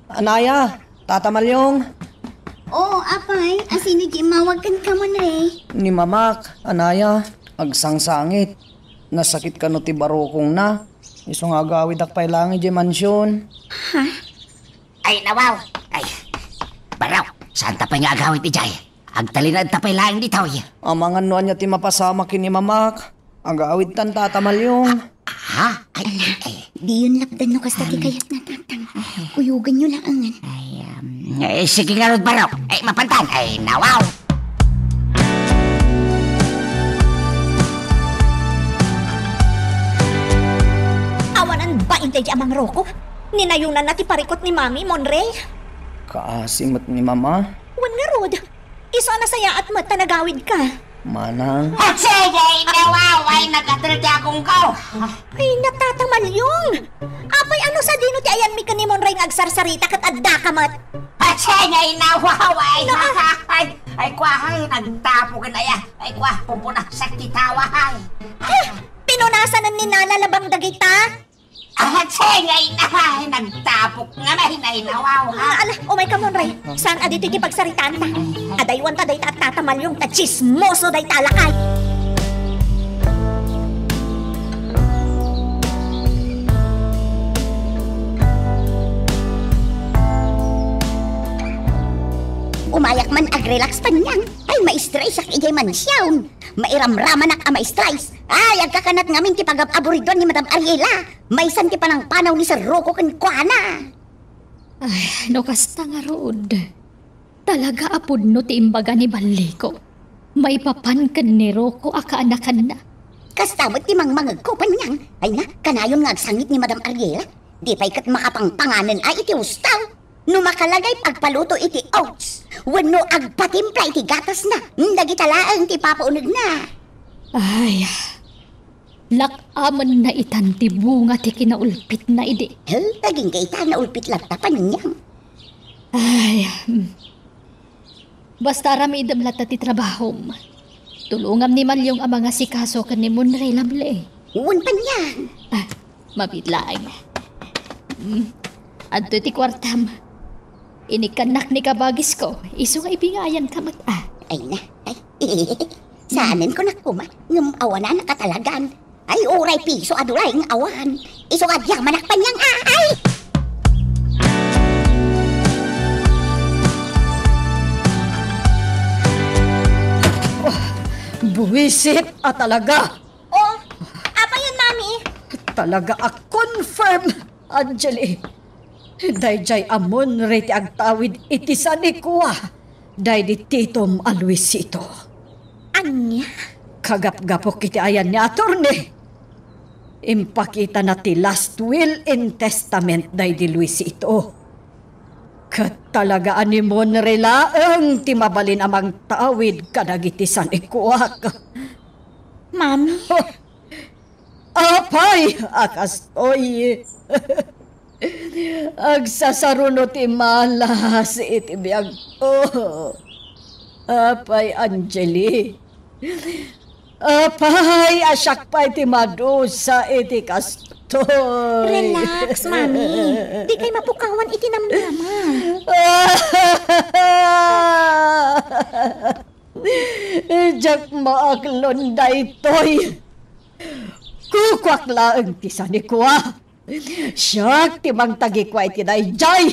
Anaya, Tata Malyong. Oo, apay. Asino di immawag kenka, Monrey? Ni Mamak, anaya, agsangsangit. Nasakit kano ti barukongna. Isu nga agawidak pay laeng idiay mansion. Ha? Ay, nawaw! Ay, baro, saanta pay nga agawid idiay? Agtalinaedta pay laeng ditoy. Amangan no ania ti mapasamak ken ni Mamak. Agawidtan, Tata Malyong. Ha? Ay, ay. Diyon lapdan no kasta ti kayatna, Tatang. Kuyoganyo laengen. Ay, um, eh, sige ngarud, baro. Ay, mapantan. Ay, nawaw! Awanan bain daydi a Mang Rocco? Ninayonanna ti parikut ni Mami, Monrey? Kaasi met ni Mama. Wen ngarud, isu a nasayaat met ta nagawidka. Manang. Sige, inawaw, ay nagatel ti agongko. Ay, Tata Malyong! Apay, ano sadino ti ayanmi ken ni Monray nga agsarsarita ket addaka met? Sige, inawaw, ay, Ina- ay, ay, kua, ay, nagtapo ken aya. Ay, kua, pupunasak ti tawa, ay. Eh, pinunasan ni Nana labang dagita? Ah, sige, ina, ay, nagtapok nga may nainawaw, ha? Ah, ala, umay ka, Monray. Saan a ditoy ti pagsaritaanta? Adaywanta dayta a Tata Malyong ta tsismoso dayta a lakay. Umayak man agrelax, Panyang. Ay, ma-stress-ak idiay mansion. Mairamramanak a ma-stress. Ay, agkakanat ngamin ti pagab-aburiduan ni Madam Ariela. Maysan ti panangpanaw ni Sir Rocco kenkuana. Ay, no kasta ngarud, talaga a pudno ti imbaga ni Balliko. Maipapan ken ni Rocco a kaanakanna. Kasta met ti mangmangegko, Panyang. Ay na, kanayon nga agsangit ni Madam Ariela. Di pay ket makapangpanganen a iti husto. No makalagay pagpaluto iti oats, wenno agpatimpla iti gatasna, dagita laeng ti ipapaunegna. Ay, lak-amen na itan ti bunga ti kinaulpitna idi. He, agingga ita naulpit latta, Panyang. Ay, hmm. Basta aramidem latta ti trabahom. Tulongam ni Malyong a mangasikaso ken ni Monray, Lovely. Wen, Panyang. Ah, mabiit laeng. Hmm. Adtoy ti kuartam. Inikkannak ni kabagisko, isu nga ibingayanka met, ah. Ay na, ay. Saanen ko nakuma, ngem awanan a katalagan. Ay, uray piso a dulaeng awan. Isu nga agyamanak, Panyang, ah, ay! Oh, buwisit a talaga! Oh, apay yan, Mami? Talaga a confirm, Angeli. Daydiay a Monray ti agtawid iti sanikua daydi titom a Luisito. Ania? Kagapgapok iti ayan ni attorney. Impakitana ti last will and testament daydi Luisito. Ket talaga a ni Monray laeng ti mabalin a mangtawid kadagiti sanikuak. Mami? Apay a kastoy! Agsasaruno ti malas iti biagko. Apay, Angeli. Apay, a siak pay ti madusa iti kastoy. Relax, Mami. Dikay mapukawan iti namnama. Diak maaklon daytoy. Kukuak laeng ti sanikua. Siak ti mangtagikua iti daydiay.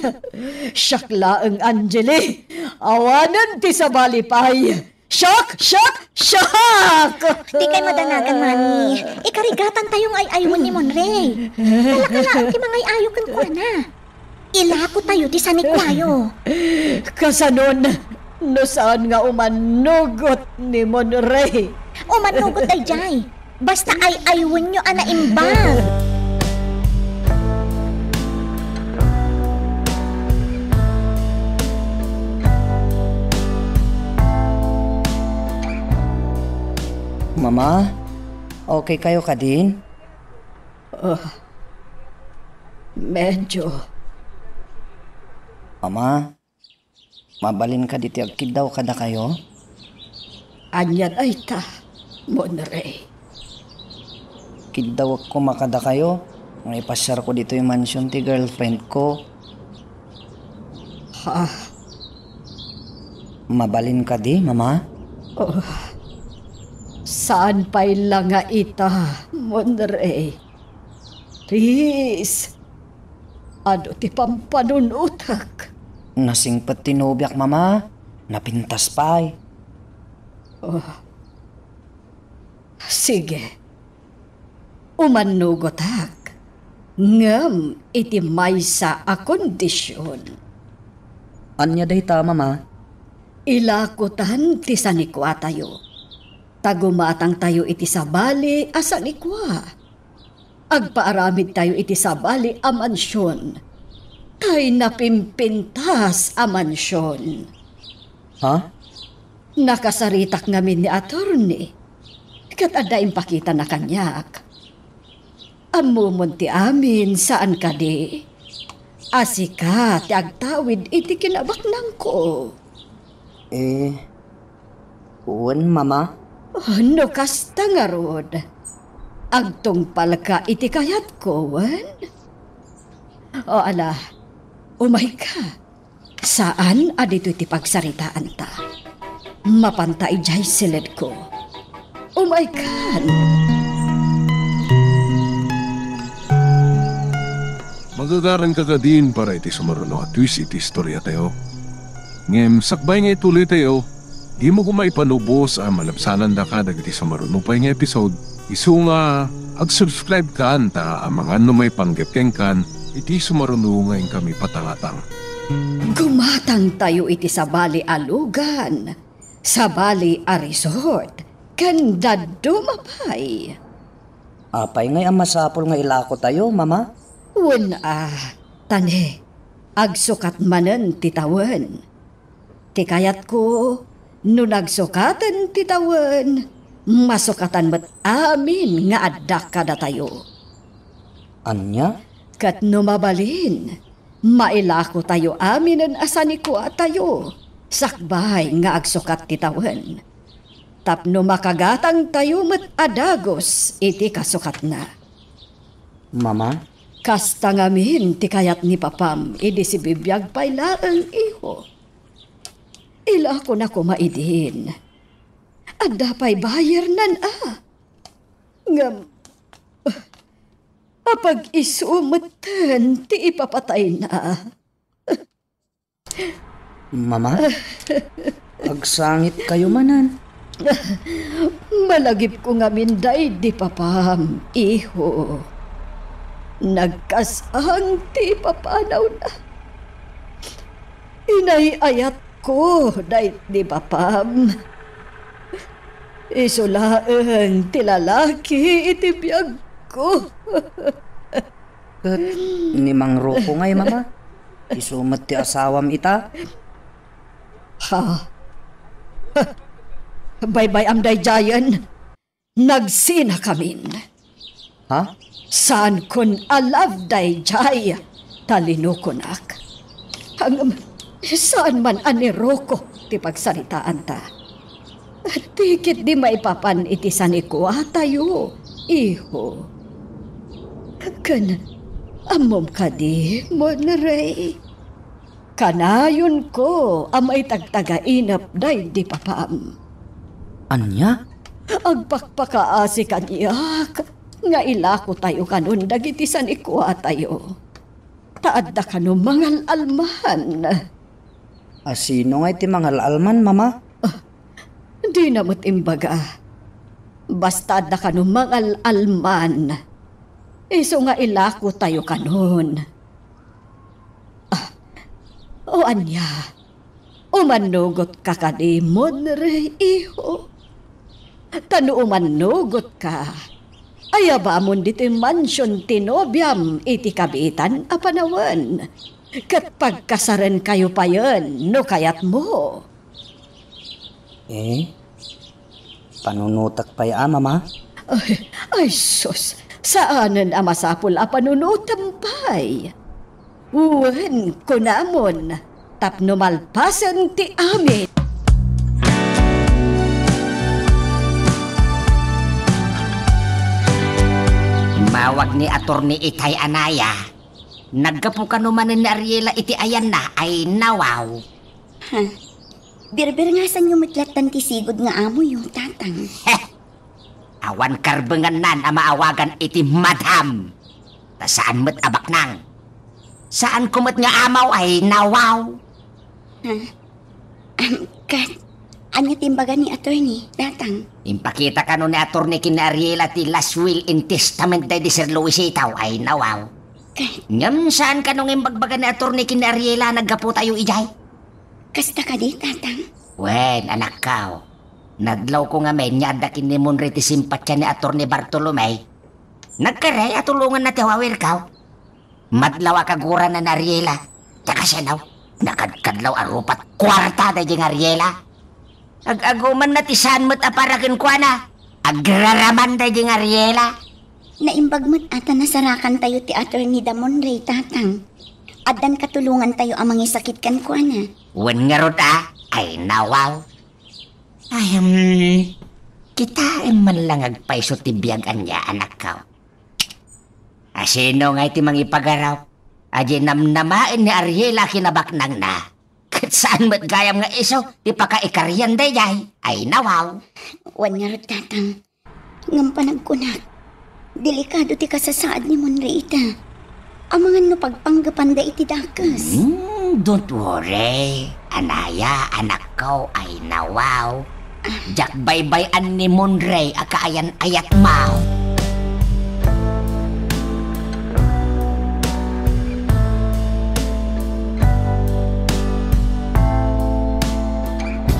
Siak laeng, Angeli. Awanen ti sabali pay. Siak, siak, siak! Dikay madanagan, Mami. Ikarigatantayo nga ay-aywen ni Monray. Talaka laeng ti mangay-ayo kenkuana. Ilakotayo ti sanikuayo. Kasanon, no saan nga umannugot ni Monray? Umannugot daydiay. Basta ay-aywenyo a naimbag. Mama, okay kayo kadin? Ah, medyo. Mama, mabalin kadi ti agkiddaw kadakayo? Ania dayta, Monray? Kiddawek koma kadakayo nga ipasiarko ditoy mansion ti girlfriend ko. Ha? Mabalin kadi, Mama? Oh, saan pay la nga ita, Monray? Please, adu ti pampanunotek. Nasingpet ti nobiak, Mama. Napintas pay. Oh. Sige. Umannugotak. Ngem iti maysa a kondision. Ania dayta, Mama? Ilakotan ti sanikuatayo. Ta gumatangtayo iti sabali a sanikua. Agpaaramidtayo iti sabali a mansion. Tay napimpintas a mansion. Ha? Nakasaritak ngamin ni attorney, ket adda impakitana kaniak. Ammomon ti amin, saan kadi a sika ti agtawid iti kinabaknangko? Eh, wen, Mama. Oh, no kasta ngarud, agtungpalka iti kayatko, wen? O ala, umayka. Saan a ditoy ti pagsaritaanta. Mapanta idiay siledko. Umaykan! Magagaranka kadin para iti sumaruno a twist iti istoriatayo. Ngem sakbay nga ituloytayo, dimo koma ipanubos a malabsanandaka dagiti sumaruno pay nga episode. Isu nga, ag-subscribe kan ta amangan no maipanggep kenkan iti sumaruno nga inkami patangatang. Gumatangtayo iti sabali a lugan, sabali a resort, ken dadduma pay. Apay ngay a masapul nga ilakotayo, Mama? Wen a, tani, agsukat manen ti tawen. Ti kayatko, no nagsukaten ti tawen, masukatan met amin nga adda kadatayo. Ania? Ket no mabalin, mailakotayo aminen a sanikuatayo, sakbay nga agsukat ti tawen. Tapno makagatangtayo met a dagus iti kasukatna. Mama? Kasta ngamin ti kayat ni Papam idi sibibiag pay laeng, iho. Ilakona koma idin. Adda pay bayernan a. Ngem, apag-isu metten ti ipapatayna. Mama? Agsangitkayo manen. Malagipko ngamin daydi Papam, iho. Nagkas-ang ti ipapanawna. Inay-ayatko daydi Papam. Isu laeng ti lalaki iti biagko. Ket ni Mang Rocco ngay, Mama? Isu met ti asawam ita? Ha? Baybay-am daydiayen. Nagsinakamin. Ha? Saankon a love daydiay, ta linokonak. Ngem, saan man a ni Rocco ti pagsaritaanta. Ti ketdi maipapan iti sanikuatayo, iho. Ken ammom kadi, Monrey? Kanayonko a maitagtagainep daydi Papam. Ania? Agpakpakaasi kaniak nga ilakotayo kanon dagiti sanikuatayo. Ta adda kano mangal-alman. A sino ngay ti mangal-alman, Mama? Ah, dina met imbaga. Basta adda kano mangal-alman. Isu nga ilakotayo kanon. Ah, o ania? Umannugotka kadi, Monrey, iho? Ta no umannugotka, ayabamon ditoy mansion ti nobiam iti kabiitan a panawen, ket pagkasarenkayo payen no kayatmo. Eh? Panunotek pay a, Mama? Ay, ay, sus! Saanen a masapul a panunotem pay. Wen, kunamon, tapno malpasen ti amin. Immawag ni Attorney Itay a naya. Naggapu kano manen ni Ariela iti ayanna, ay nawaw. Ha? Birbirngasanyo met lattan ti sigud nga amoyo, Tatang. Heh! Awan karbengannan a maawagan iti madam. Ta saan met a baknang. Saanko met nga amaw ay nawaw. Ha? Am, ket, ania ti imbaga ni attorney, Tatang? Impakita kano ni attorney ken ni Ariela ti last will and testament daydi Sir Luisito ay nawaw. Ket? Ngem saan kano nga imbagbaga ni attorney ken ni Ariela a naggaputayo idiay? Kasta kadi, Tatang? Wen, anakko. Nadlawko ngamin nga adda ken ni Monrey ti simpatian ni Attorney Bartolome. Nagkari a tulonganna ti awawirko. Madlaw a kagurana ni Ariela. Ta kasano? Nakadkadlaw a rupat kuarta daydi nga Ariela. Ag-agumanna ti saan met a para kenkuana. Agraraman daydi nga Ariela. Naimbag met a ta nasarakantayo ti Attorney Damonre, Tatang. Addan katulongantayo a mangisakit kenkuana. Wen ngarud a, ay nawaw. Ay, um, kitaem man lang agpayso ti biag ania, anakko. Asino ngay ti mangipagarup? Adi namnamaen ni Ariela a kinabaknangna. Ket saan met gayam nga isu ti pakaikarian daydiay. Ay, nawaw. Wen ngarud, Tatang. Ngem panagkunak, delikado ti kasasaad ni Monre ita. Amangan no pagpanggepanda iti dakes. Hmm, don't worry. Anaya, anakko, ay nawaw. Diak baybay-an ni Monre a kaayan-ayatmo.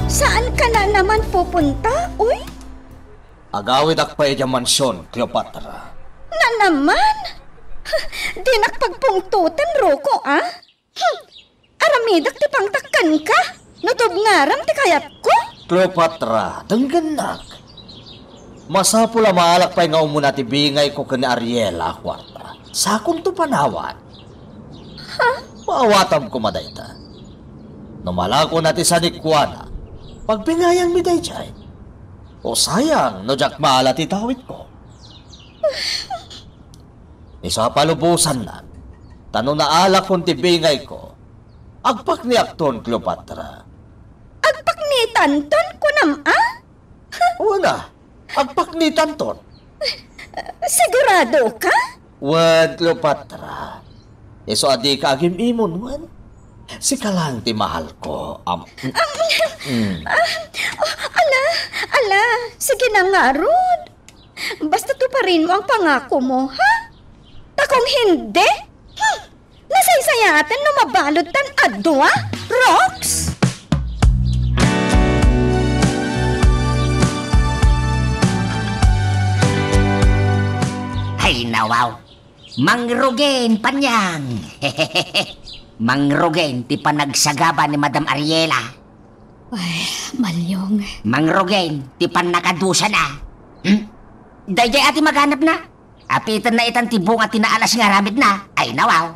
Saan ka na naman pupunta, uy? Agawidak pay idiay mansion, Cleopatra. Na naman? Dinak pagpungtoten, Rocco, a? Hmm. Aramidak ti pangtakkenka, no tubngaram ti kayatko. Cleopatra, denggennak. Masapul a maalak pay nga umuna ti bingayko ken ni Ariela a kuarta. Sakonto panawan. Ha? Maawatam koma dayta. No malakona ti sanikuana, pagbingayanmi daydiay. O sayang no diak maala ti dawitko. Isu a palubosannak, ta no naalakon ti bingayko, agpakniakton, Cleopatra. Agpaknitanton, kunam a? Wen a, agpaknitanton. Sigurado ka? Wen, Cleopatra. Isu a dika agim-imon, wen? Sika lang ti mahalko. Am- Am, Mm. ah, oh, ala, ala, sige na ngarud. Basta tuparinmo ang pangakomo, ha? Ta kung hindi, hmm, nasaysayaten no mabaludtan a dua, Rox? Ay, nawaw. Mangrugin, Panyang. Mangrugin ti panagsagaba ni Madam Ariela. Ay, Malyong. Mangrugin ti pannakadusana. Hmm? Daydiay a ti maganabna. Apitenna itan ti bunga ti naalas nga aramidna. Ay, nawaw.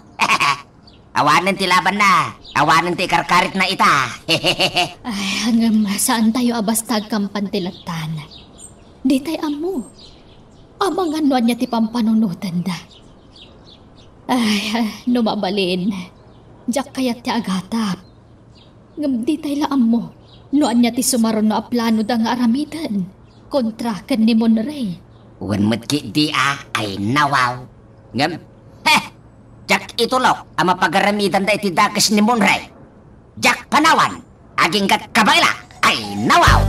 Awanen ti labanna. Awanen ti ikarkaritna ita. Ay, ngem saantayo a basta agkampan ti lattan. Ditay ammo. Amangan no ania ti pampanunotenda. Ay, no mabalin, diak kayat ti agatap. Ngem ditay la ammo no ania ti sumaruno a planoda nga aramiden kontra ken ni Monrey. Wen met ketdi a, ay nawaw. Ngem, heh, diak itulok a mapagaramidanda iti dakes ni Monrey. Diak panawan, aginggat kabaela, ay nawaw!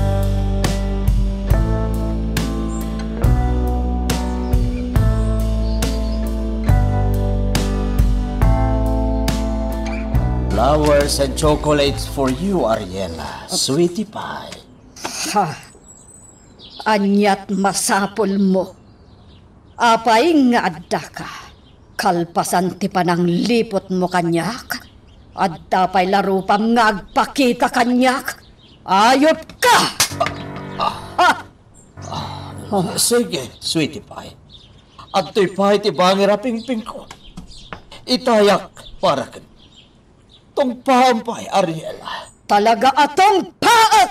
Flowers and chocolates for you, Ariela, sweetie pie. Ha? Aniat masapulmo? Apay nga addaka? Kalpasan ti panangliputmo kaniak, adda pay la rupam nga agpakita kaniak? Ayupka! Ah, ah, ah, sige, sweetie pie. Adtoy pay ti bangir a pingpingko. Itayak para ken Tungpaam pay, Ariela. Talaga a tungpaak!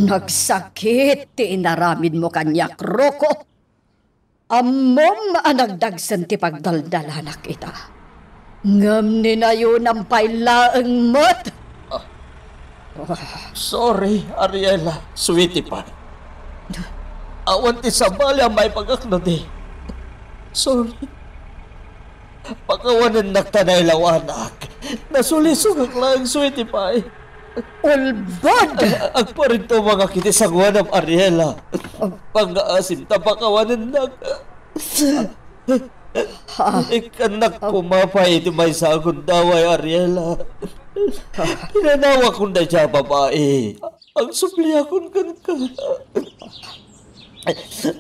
Nagsakit ti inaramidmo kaniak, Rocco. Ammom a nagdagsen ti pagdaldalanak ita. Ngem ninayonam pay laeng met. Ah. Sorry, Ariela, sweetie pie. Awan ti sabali a maibagak no di. Sorry. Pakawanennak ta nailawanak. Nasulisogak laeng, sweetie pie. Ulbod! Agparintumangak iti sangoanam, Ariela. Pangngaasim ta pakawanennak. Ikkannak koma pay iti maysa a gundaway, Ariela. Pinanawakon dayta a babai. Agsubliakon kenka.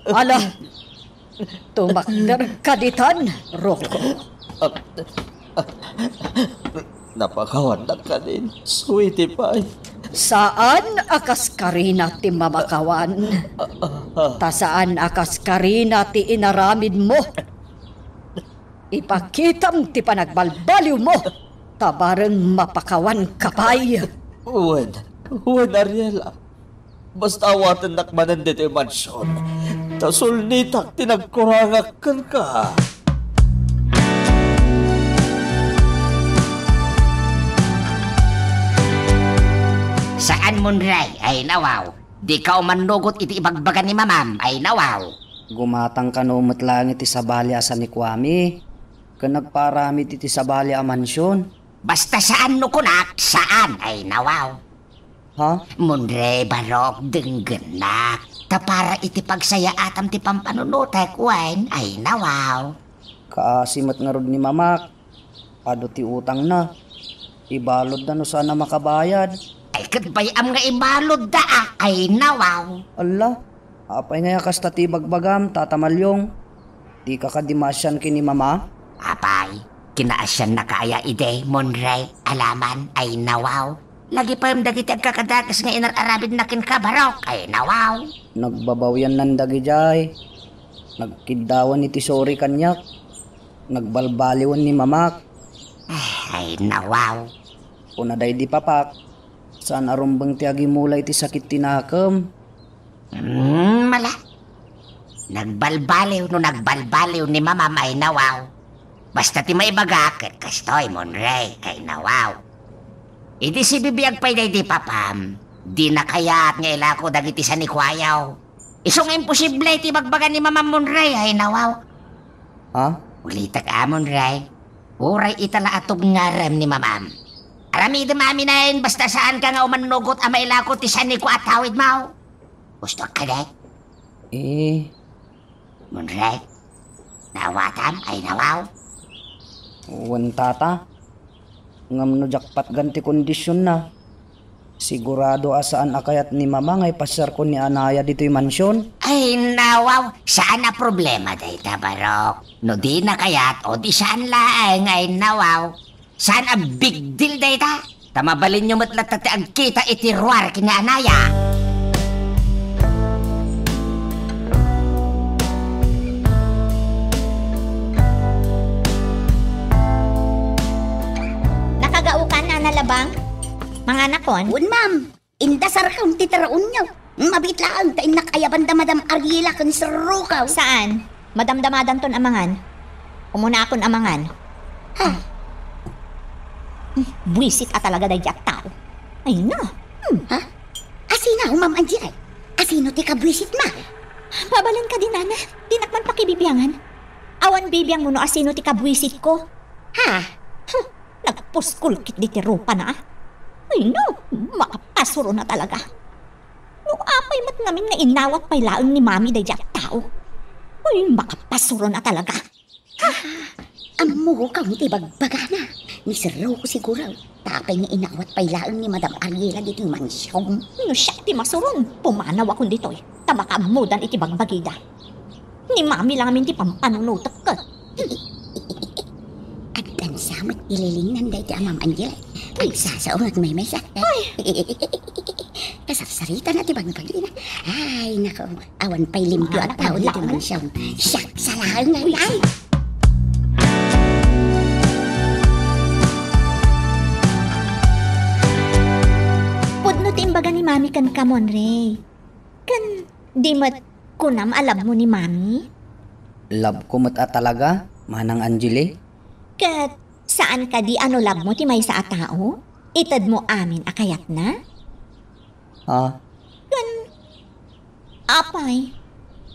Ala, tumakderka ditan, Rocco. Napakawannak kadin, sweetie pie. Saan a kas karina ti mamakawan. Ta saan a kas karina ti inaramidmo. Ipakitam ti panagbalbaliwmo, ta bareng mapakawanka pay. Wen, wen, Ariela. Basta awatennak manen ditoy mansion, ta sulnitak ti nagkurangak kenka. Saan, Monray, ay nawaw. Dika umannugot iti ibagbaga ni mamam, ay nawaw. Gumatang kano met laeng iti sabali a sanikuami, ken nagpaaramid iti sabali a mansion. Basta saan no kunak, saan, ay nawaw. Ha? Monray, barok, denggennak. Ta para iti pagsayaatam ti pampanunotek, wen, ay nawaw. Kaasi met ngarud ni mamak. Adu ti utangna. Ibaludda no saan a makabayad. Ay, ket bay-am nga ibaludda, a, ay nawaw. Alla, apay ngay a kasta ti ibagbagam, Tata Malyong? Dika kadi maasian ken ni mama? Apay, kinaasiannaka aya idi, Monray, alaman, ay nawaw. Lagi pay dagiti agkakadakes nga inar-aramidna kenka, barok, ay nawaw. Nagbabawiannan dagidiay. Nagkiddawan iti suri kaniak. Nagbalbaliwen ni mamak. Ay, nawaw. Kuna daydi papak, saan a rumbeng ti agimula iti sakit ti nakem. Hmm, mala. Nagbalbaliw no nagbalbaliw ni mamam, ay nawaw. Basta ti maibaga, ket kastoy, Monray, ay nawaw. Idi sibibiag pay daydi papam, dina kayat nga ilako dagiti sanikuayo. Isu nga imposible ti ibagbaga ni mamam, Monray, ay nawaw. Ha? Ulitek a, Monray. Uray ita la a tubngarem ni mamam. Aramidem amin, basta saanka nga umannugot a mailako ti sanikua a tawidmo. Gusto ka, de? Eh. Monray, naawatam, ay nawaw? Wen, Tata. Ngem no diak patgan ti kondisionna, sigurado a saan a kayat ni mama nga ipasiarko ni Anaya ditoy mansion. Ay, nawaw, saan a problema dayta, barok. No dina kayat, o di saan laeng, ay nawaw. Saan a big deal dayta? Ta mabalinyo met latta ti agkita iti ruar ken ni Anaya. Nakagaokan, Nana Labang? Manganakon? Wen, ma'am. Indasarkon ti taraonyo. Mabiit laeng ta innak ayaban da Madam Ariela ken Sir Rukaw. Saan? Madamdamadanton a mangan. Umunakon a mangan. Ha? Hmm, buisit a talaga daydi a tao. Ay na. Hmm. Ha? Asino, Ma'am Angela? Asino ti kabuisit, ma? Mabalinka di, Nana. Dinak man pakibibiangan. Awan bibiangmo no asino ti kabuisitko. Ha? Huh, nagpuskol ketdi ti rupana, a. Ay, no, makapasuron a talaga. No apay met ngamin nga inawat pay laeng ni Mami daydi a tao. Ay, makapasuron a talaga. Ha? Ammok ti bagbagana. Ni Sir Rocco siguro. Ta apay nga inawat pay laeng ni Madam Ariela ditoy mansion. No siak ti masuron, pumanawakon ditoy. Ta makaammodan iti bagbagida. Ni Mami la ngamin ti pampanunotek ket. Addan sa met ililingnan daydi a Ma'am Angela. Ay. Agsasao nga agmaymaysa. Ay. Kasarsaritana ti bagbagina. Ay, nako. Awan pay limpio a tao ditoy mansion. Siak sa laeng nga. Ay. Pudno ti imbaga ni Mami kenka, Monray. Ken di met kunam a labmo ni Mami? Labko met a talaga, Manang Angeli. Ket saan kadi a no labmo ti maysa a tao, itedmo amin a kayatna? Ha? Ken apay,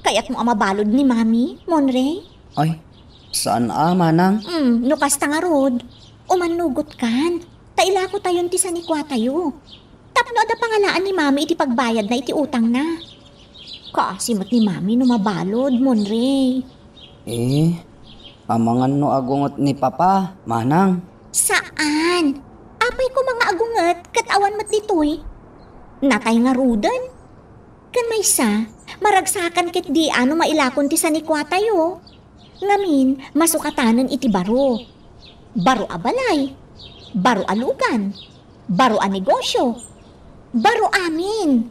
kayatmo a mabalud ni Mami, Monray? Ay, saan a, Manang. Hmm, no kasta ngarud, umannugotkan, ta ilakotayon ti sanikuatayo. Tapno adda pangalaan ni Mami iti pagbayadna iti utangna. Kaasi met ni Mami no mabalud, Monray. Eh, amangan no agunget ni Papa, Manang. Saan? Apay koma nga agunget ket awan met ditoy. Natay ngaruden. Ken maysa, maragsakan ketdi a no mailakon ti sanikuatayo. Ngamin, masukatanen iti baro. Baro a balay. Baro a lugan, baro a negosyo, baro amin.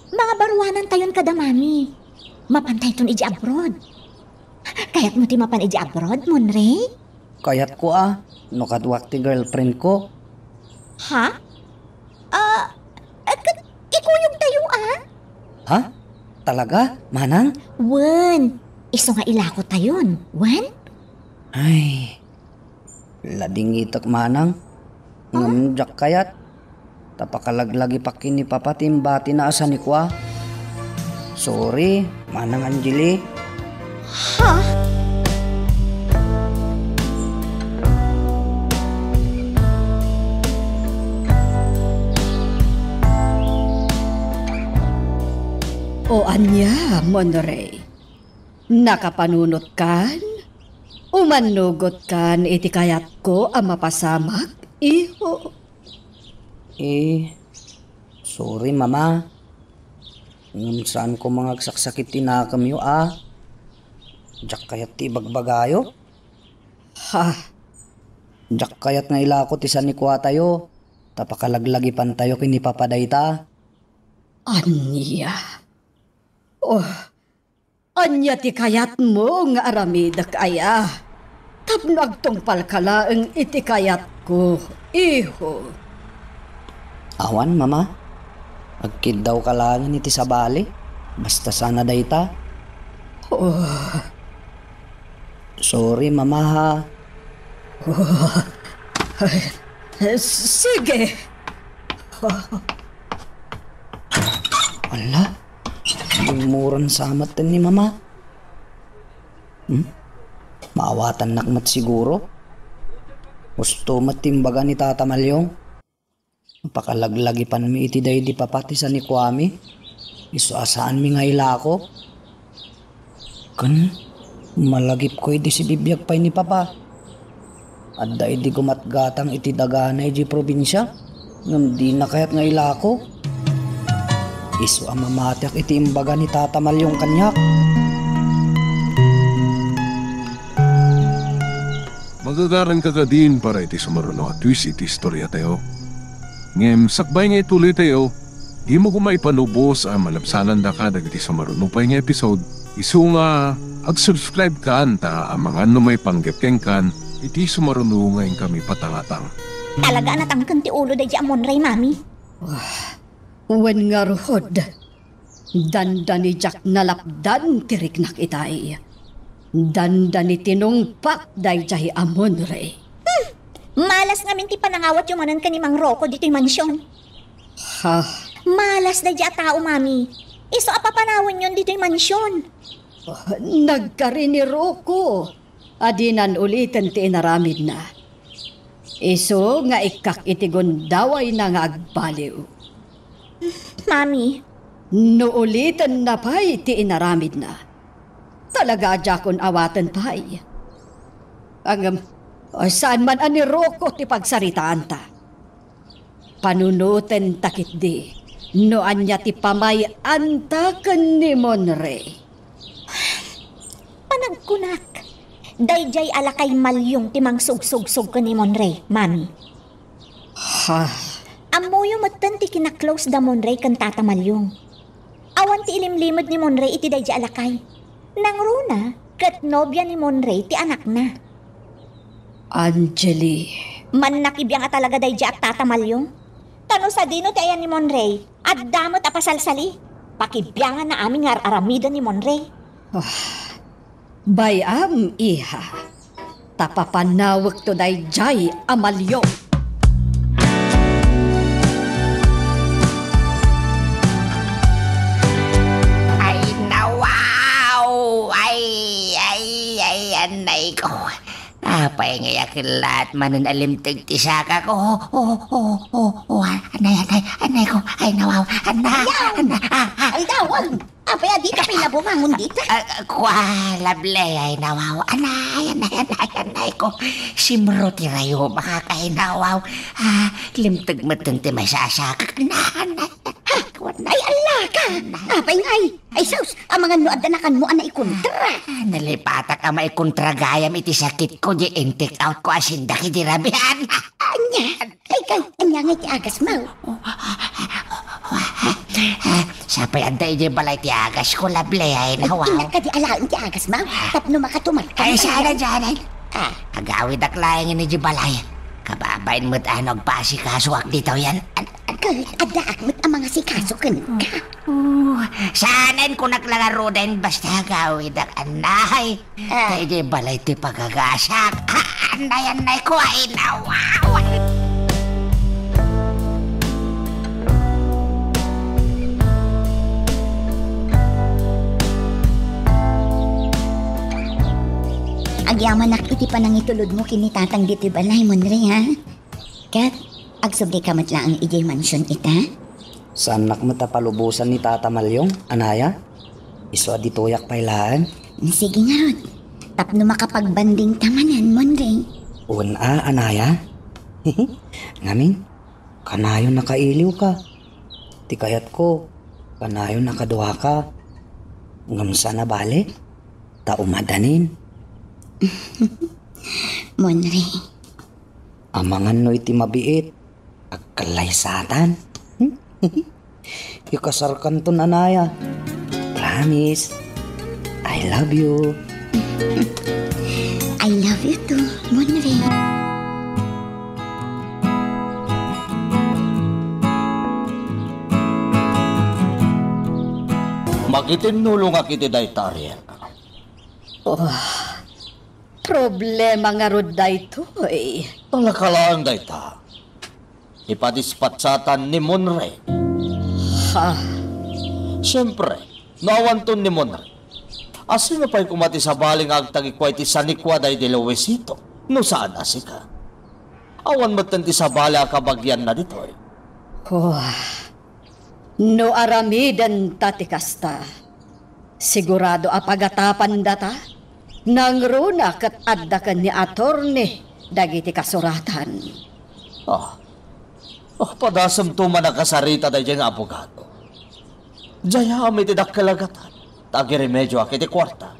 Mga baruanantayon kada, Mami. Mapantayton idiay abroad. Kayatmo ti mapan idiay abroad, Monray? Kayatko a, no kaduak ti girlfriend ko. Ha? Ah, eh, ket ikuyogtayo a? Ha? Talaga, manang? Wen, isu nga ilakotayon. Wen? Ay, ladingitek manang. Ngem diak kayat. Ta pakalaglagipak ken ni Papa ti imbatina a sanikua. Sorry, Manang Angeli. Ha? O ania, Monray? Nakapanunotkan? Umannugotkan iti kayatko a mapasamak, iho? Eh, sorry, Mama. Ngem saan ko nga agsaksakit ti nakemyo a. Diak kayat ti ibagbagayo. Ha? Diak kayat nga ilako ti sanikuatayo, ta pakalaglagipantayo ken ni Papa dayta. Ania? Oh, ania ti kayatmo nga aramidek aya? Tapno agtungpalka laeng iti kayatko, iho. Awan, Mama. Agkiddawka laengen iti sabali. Basta sana dayta. Oh. Sorry, Mama, ha. Oh. Sige. Ala, lingmuran sa met ni Mama. Hmm? Maawatannak met siguro. Husto met ti imbaga ni Tata Malyong. Pakalaglagipanmi iti daydi Papa ti sanikuami. Isu a saanmi nga ilako. Ken, malagipko idi sibibiag pay ni Papa. Adda idi gumatgatang iti dagana idiay probinsia, ngem dina kayat nga ilako. Isu a mamatiak iti imbaga ni Tata Malyong kaniak. Magagaranka kadin para iti sumaruno a twist iti istoriatayo. Ngem sakbay nga ituloytayo, dimo koma ipanubos a malabsanandaka dagiti sumaruno pay nga episode. Isu nga ag-subscribe kan ta amangan no maipanggep kenkan iti sumaruno nga inkami patangatang. Talaga a natangken ti ulo daydi a Monray, Mami. Wah, wen ngarud, dandani diak nalapdan ti riknak itay. Dandani tinungpak daydiay a Monray. Hmm! Malas ngamin ti panangawatyo manen ken ni Mang Rocco ditoy mansion. Ha? Malas daydi a tao, Mami. Isu a papanawenyon ditoy mansion. Nagkari ni Rocco a dinan uliten ti inaramidna. Isu nga ikkak iti gundawayna nga agbaliw. Mami. No ulitenna pay ti inaramidna, talaga a diakon awaten pay. Ngem, saan man a ni Rocco ti pagsaritaanta. Panunotenta ketdi no ania ti pamay-anta ken ni Monray. Panagkunak, daydiay a lakay Malyong ti mangsugsugsog ken ni Monray, Mami. Ha? Ammoyo metten ti kinaklose da Monray ken Tata Malyong. Awan ti ilimlimed ni Monray iti daydiay a lakay. Nangruna ket nobia ni Monray ti anakna. Angeli. Mannakibiang a talaga daydiay a Tata Malyong. Ta no sadino ti ayan ni Monray, adda met a pasalsali. Pakibianganna amin nga ar-aramiden ni Monray. Ah, bay-am, iha. Ta papanawekto daydiay a Malyong. Ay, nawaw! Ay, ay, ay, anay ko. Apay nga yakellat manen a limteg ti saka ko? Oh, oh, oh, oh, oh, anay, anay, anay ko. Ay, nawaw. Anay, anay, ah, ah. Ay, dawag! Apay a dita pay nabungangon dita? Ah, ah, kua, Lovely, ay nawaw. Anay, anay, anay, anay ko. Simro ti rayo, makakainawaw. Ah, limteg metten ti masasakak. Anay, anay, anay, kua. Ay, allaka! Apay ngay? Ay, sus! Amangan no adda nakanmo a naikontra. Ah, nalipatak a maikontra gayam iti sakit ko, di in-take out ko a sindak iti rabian. Ay, Ania? Ay, kay, ania nga iti agasmo? Sapay adda idiay balay ti agasko, Lovely, ay, nawa. Innak kadi alaen ti agasmo? Tapno makatuman ka. Ay, saan, saan? Ah. Agawidak laeng idiay balay. Kababain met a no agpaasikasoak ditoyen. An-, an-, Kay, addaak met a mangasikaso kenka. Oh, saan, kunak la ngaruden, basta agawidak, anay. Ah. Tay di balay ti pagagasak. Ah, anay, anay ko, ay, nawaw. Agyamanak iti panangitulodmo ken ni Tatang ditoy balay, Monre, ha? Ket, agsubli ka met laeng idiay mansion ita? Saannak met a palubosan ni Tata Malyong, anaya? Isu a ditoyak pay laeng. Sige ngarud, tapno makapagbanding ta manen, Monre. Wen a, anaya? Ngamin, kanayon a kailiwka. Ti kayatko, kanayon a kaduaka. Ngem saan a bale, ta umadanin. Monre. Amangan no iti mabiit, agkallaysatan. Ikasarkanton, anaya. Promise. I love you. I love you too, Monre. Makitinnulongak iti dayta, Ariel. Oh, problema ngarud daytoy. Talakalaeng dayta. Ipadispatsaatan ni Monre. Ha? Siempre, no awanton ni Monre, asino pay koma ti sabali nga agtagikua iti sanikua daydi Luisito, no saan a sika? Awan metten ti sabali a kabagianna ditoy. Oh, no aramidenta ti kasta, sigurado a pagatapandata, nangruna ket adda ken ni Attorney dagiti kasuratan. Ah. Ah, padasemto man a kasarita daydiay nga abogado. Diay amin ti dakkel a gatad, ta agiremedioak iti kuarta.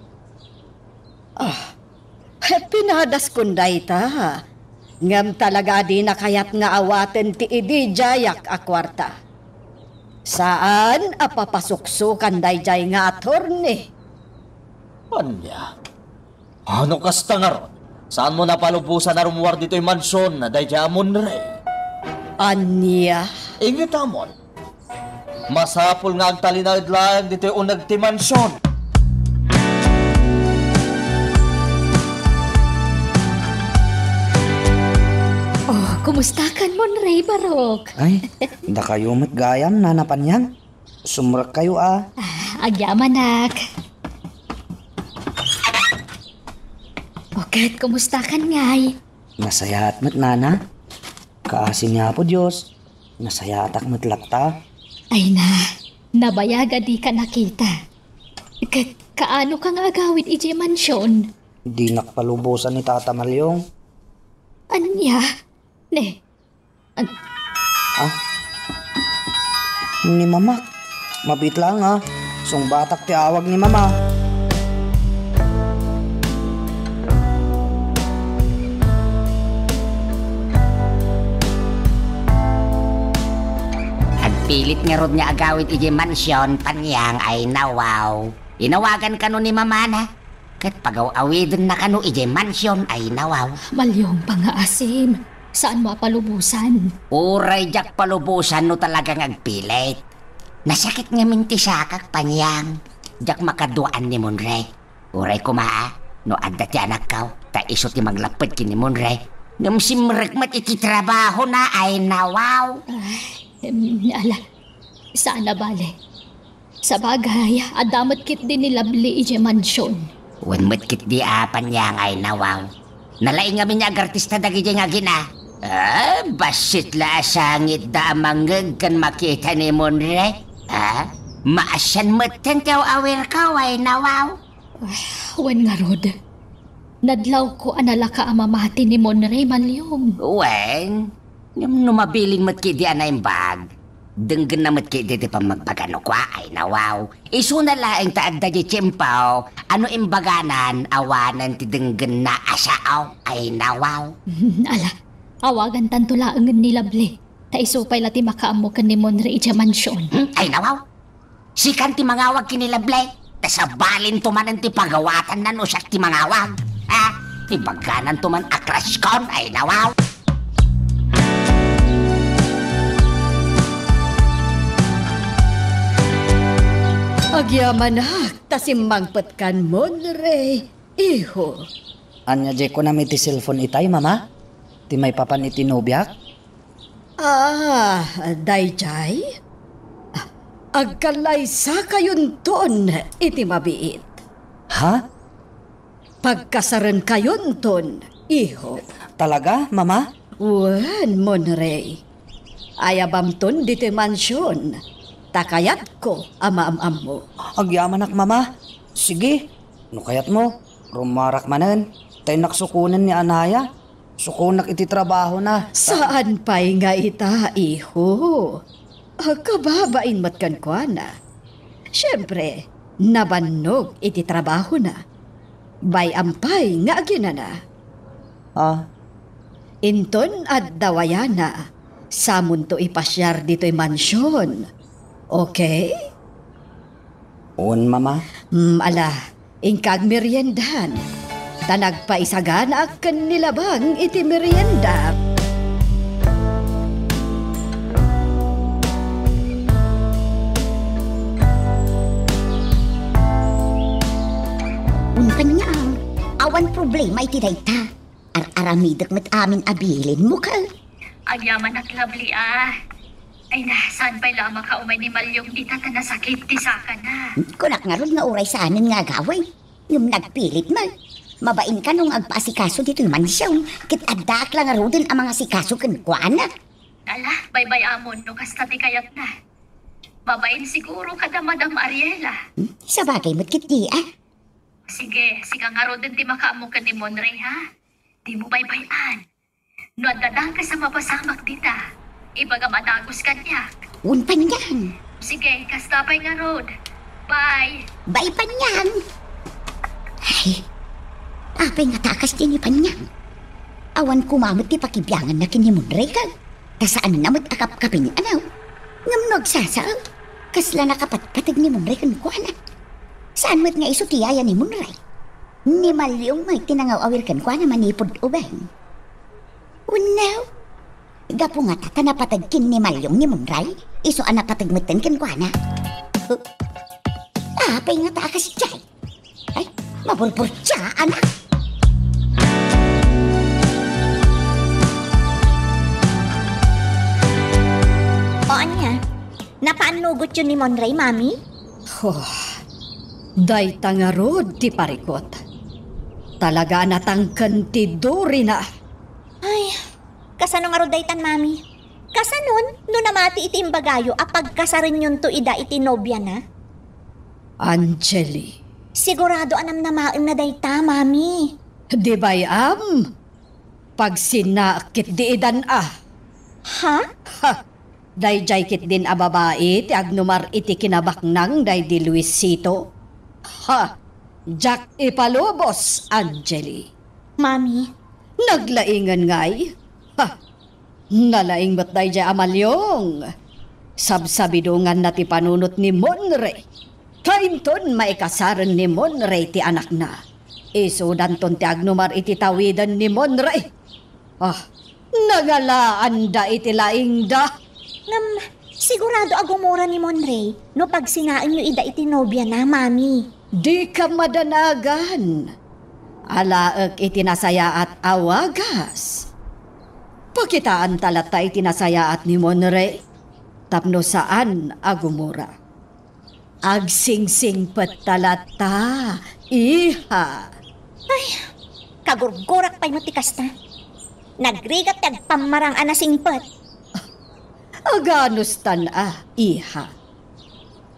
Ah, pinadaskon dayta. Ngem talaga a dina kayat nga awaten ti ididiayak a kuarta. Saan a papasuksokan daydiay nga attorney. Ania? Ah, no kasta ngarud, saanmo napalubosan a rummuar ditoy mansion daydiay a Monre? Ania? Ingetamon. Masapul nga agtalinaed laeng ditoy uneg ti mansion. Oh, kumustakan, Monre, Barok? Ay, dakayo met gayam, Nana Panyang. Sumrekkayo a. Ah, agyamanak. O ket, kumustakan ngay? Nasayaat met, Nana. Kaasi ni Apo Dios, nasayaatak met latta. Ay na, nabayag a dika nakita. Ket kaano ka nga agawid idiay mansion? Dinak palubosan ni Tata Malyong. Ania? Ne, An- Ah? Ni Mamak. Mabiit laeng a. Sungbatak ti awag ni Mama. Agpilit ngarud nga agawid idiay mansion, Panyang, ay nawaw. Inawagan kano ni Mamana. Ket pagaw-awidenna kano idiay mansion ay nawaw. Malyong pangaasim, saanmo a palubosan? Uray diak palubosan no talagang agpilit. Nasakit ngamin ti sakak, Panyang. Diak makaduaan ni Monre. Uray koma a, no adda ti anakko, ta isu ti manglapped ken ni Monre. Ngem simrek met iti trabahona ay nawaw. Ay, em, ala, saan a bale. Sabagay, adda met ketdi ni Lovely idiay mansion. Wen met ketdi a Panyang ay nawaw. Nalaing ngamin nga agartista dagidiay nga agina. Ah, bassit la a sangitda a mangngeg ken makita ni Monre. Ah, maasian metten ti aw-awirko ay nawaw. Ah, wen ngarud. Nadlawko a nalaka a mamati ni Monre, Malyong. Wen, ngem no mabilin met ketdi a naimbag, denggenna met ketdi ti pammagbaga no kua ay nawaw. Isuna laeng ta adda diay tiempo a no imbaganan, awanen ti denggenna a sao ay nawaw. Ala, Awagantanto laengen ni Lovely. Ta isu pay la ti makaammo ken ni Monre idiay mansion. Hmm? Ay, nawaw. Sikan ti mangawag ken ni Lovely. Ta sabalinto manen ti pagawatanna no siak ti mangawag. Ha? Ibagananto man a crush kon. Ay, nawaw. Agyamanak, ta simmangpetkan, Monre. Iho. Ania diay kunam iti cellphone itay, Mama? Ti maipapan iti nobiak? Ah, daydiay? Agkallaysakayonton iti mabiit. Ha? Pagkasarenkayonton, iho. Talaga, Mama? Wen, Monrey. Ayabamton ditoy mansion, ta kayatko a maam-ammo. Agyamanak, Mama. Sige, no kayatmo, rummuarak manen. Ta innak sukonen ni Anaya. Sukonak iti trabahona. Saan pay nga ita, iho. Kababain met kenkuana. Siempre, nabannog iti trabahona. Bay-am pay nga aginana. Ah. Inton adda wayana, samonto ipasiar ditoy mansion. Okay? Wen, Mama. Hmm, ala, inka agmeriendahan. Ta nagpaisaganaak ken ni Labang iti merienda. Wen, Panyang, awan problema iti dayta. Ar-aramidek met amin a bilinmo, ket. Agyamanak, Lovely, a. Ay na, saan pay la a makaumay ni Malyong dita ta nasakit ti sakana? Kunak ngarud nga uray saanen nga agawid. Ngem nagpilit met. Mabain kano nga agpaasikaso ditoy mansion, ket addaak la ngaruden a mangasikaso kenkuana. Ala, baybay-amon no kasta ti kayatna. Mabain siguro kada Madam Ariela. Hmm? Sabagay met ketdi, a. Sige, sika ngaruden ti makaammo ken ni Monrey, ha? Dimo baybay-an. No adda dakes a mapasamak dita, ibagam a dagus kaniak. Wen, Panyang. Sige, kasta pay ngarud. Bye. Bye, Panyang. Ay, apay ngata a kasdi ni Panyang? Awan koma met ti pakibianganna ken ni Monrey, ket ta saanna met a kapkapin, anaw? Ngem no agsasao, kasla nakapatpateg ni Monrey kenkuana. Saan met nga isu ti yaya ni Monrey? Ni Malyong met ti nangaw-awir kenkuana manipud ubing. Wenno, gapu ngata ta napateg ken ni Malyong ni Monrey, isu a napateg metten kenkuana. Huh? Apay ngata a kasdiay? Ay, maburburtiaan a. O ania, napaannogotyo ni Monrey, Mami? Oh, dayta ngarud ti parikut. Talaga a natangken ti durina. Ay, kasano ngarud daytan, Mami? Kasanon no namati iti imbagayo a pagkasarenyonto ida iti nobiana? Angeli. Sigurado a namnamaenna dayta, Mami. Di bay-am? Pagsinnaek ketdi idan a. Ha? Ha! Daydiay ketdin a babai ti agnumar iti kinabaknang daydi Luisito. Ha! Diak ipalubos, Angeli. Mami. Naglaingen ngay? Ha! Nalaing met daydiay a Malyong. Sabsabidonganna ti panunot ni Monrey. Ta inton maikasaren ni Monrey ti anakna, isudanton ti agnumar iti tawiden ni Monrey. Ah, nangalaanda iti laingda. Ngem, sigurado a gumura ni Monrey no pagsinaenyo ida iti nobiana, Mami. Dika madanagan. Alaek iti nasayaat a wagas. Pakitaanta latta iti nasayaat ni Monrey tapno saan a gumura. Agsingsingpet ta latta, iha. Ay, kagurgurak pay met ti kasta. Nagrigat ti agpammarang a nasingpet. Aganustan a, iha.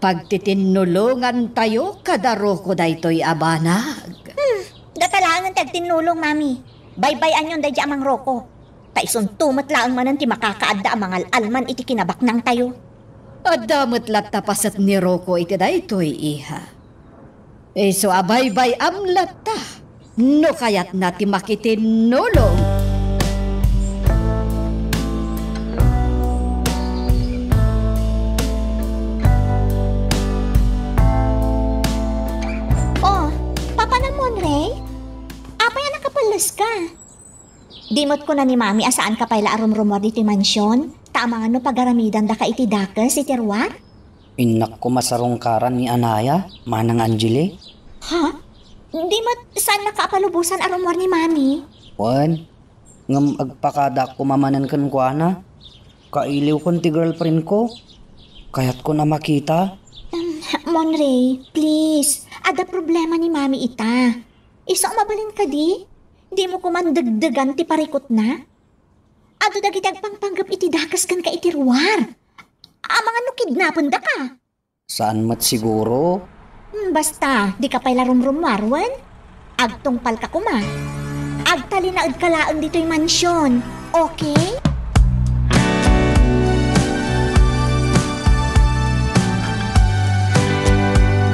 Pagtitinnulongantayo kada Rocco daytoy a banag. Hmm, datalaangen ti agtinnulong, Mami. Baybay-anyon daydi a mangroko. Ta isunto met laeng manen ti makakaadda a mangal-alman iti kinabaknangtayo. Adda met latta paset ni Rocco iti daytoy, iha. Isu a baybay-am latta no kayatna ti makitinnulong. Di met kuna ni Mami a saanka pay la a rumrumuar ditoy mansion, ta amangan no pagaramidandaka iti dakes iti ruar? Innak koma sarungkaran ni Anaya, Manang Angeli. Ha? Di met saannaka a palubosan a rummuar ni Mami? Wen, ngem agpakadaak koma manen kenkuana. Kailiwkon ti girlfriendko. Kayatkon a makita. Um, Monray, please. Adda problema ni Mami ita. Isu a mabalin kadi? Dimo koma degdegan ti parikutna? Adu dagiti agpangpanggep iti dakes kenka iti ruar. Amangan no kidnapendaka. Saan met siguro? Hmm, basta, dika pay la rumrumuar, wen? Agtungpalka koma. Agtalinaedka laeng ditoy mansion, okay?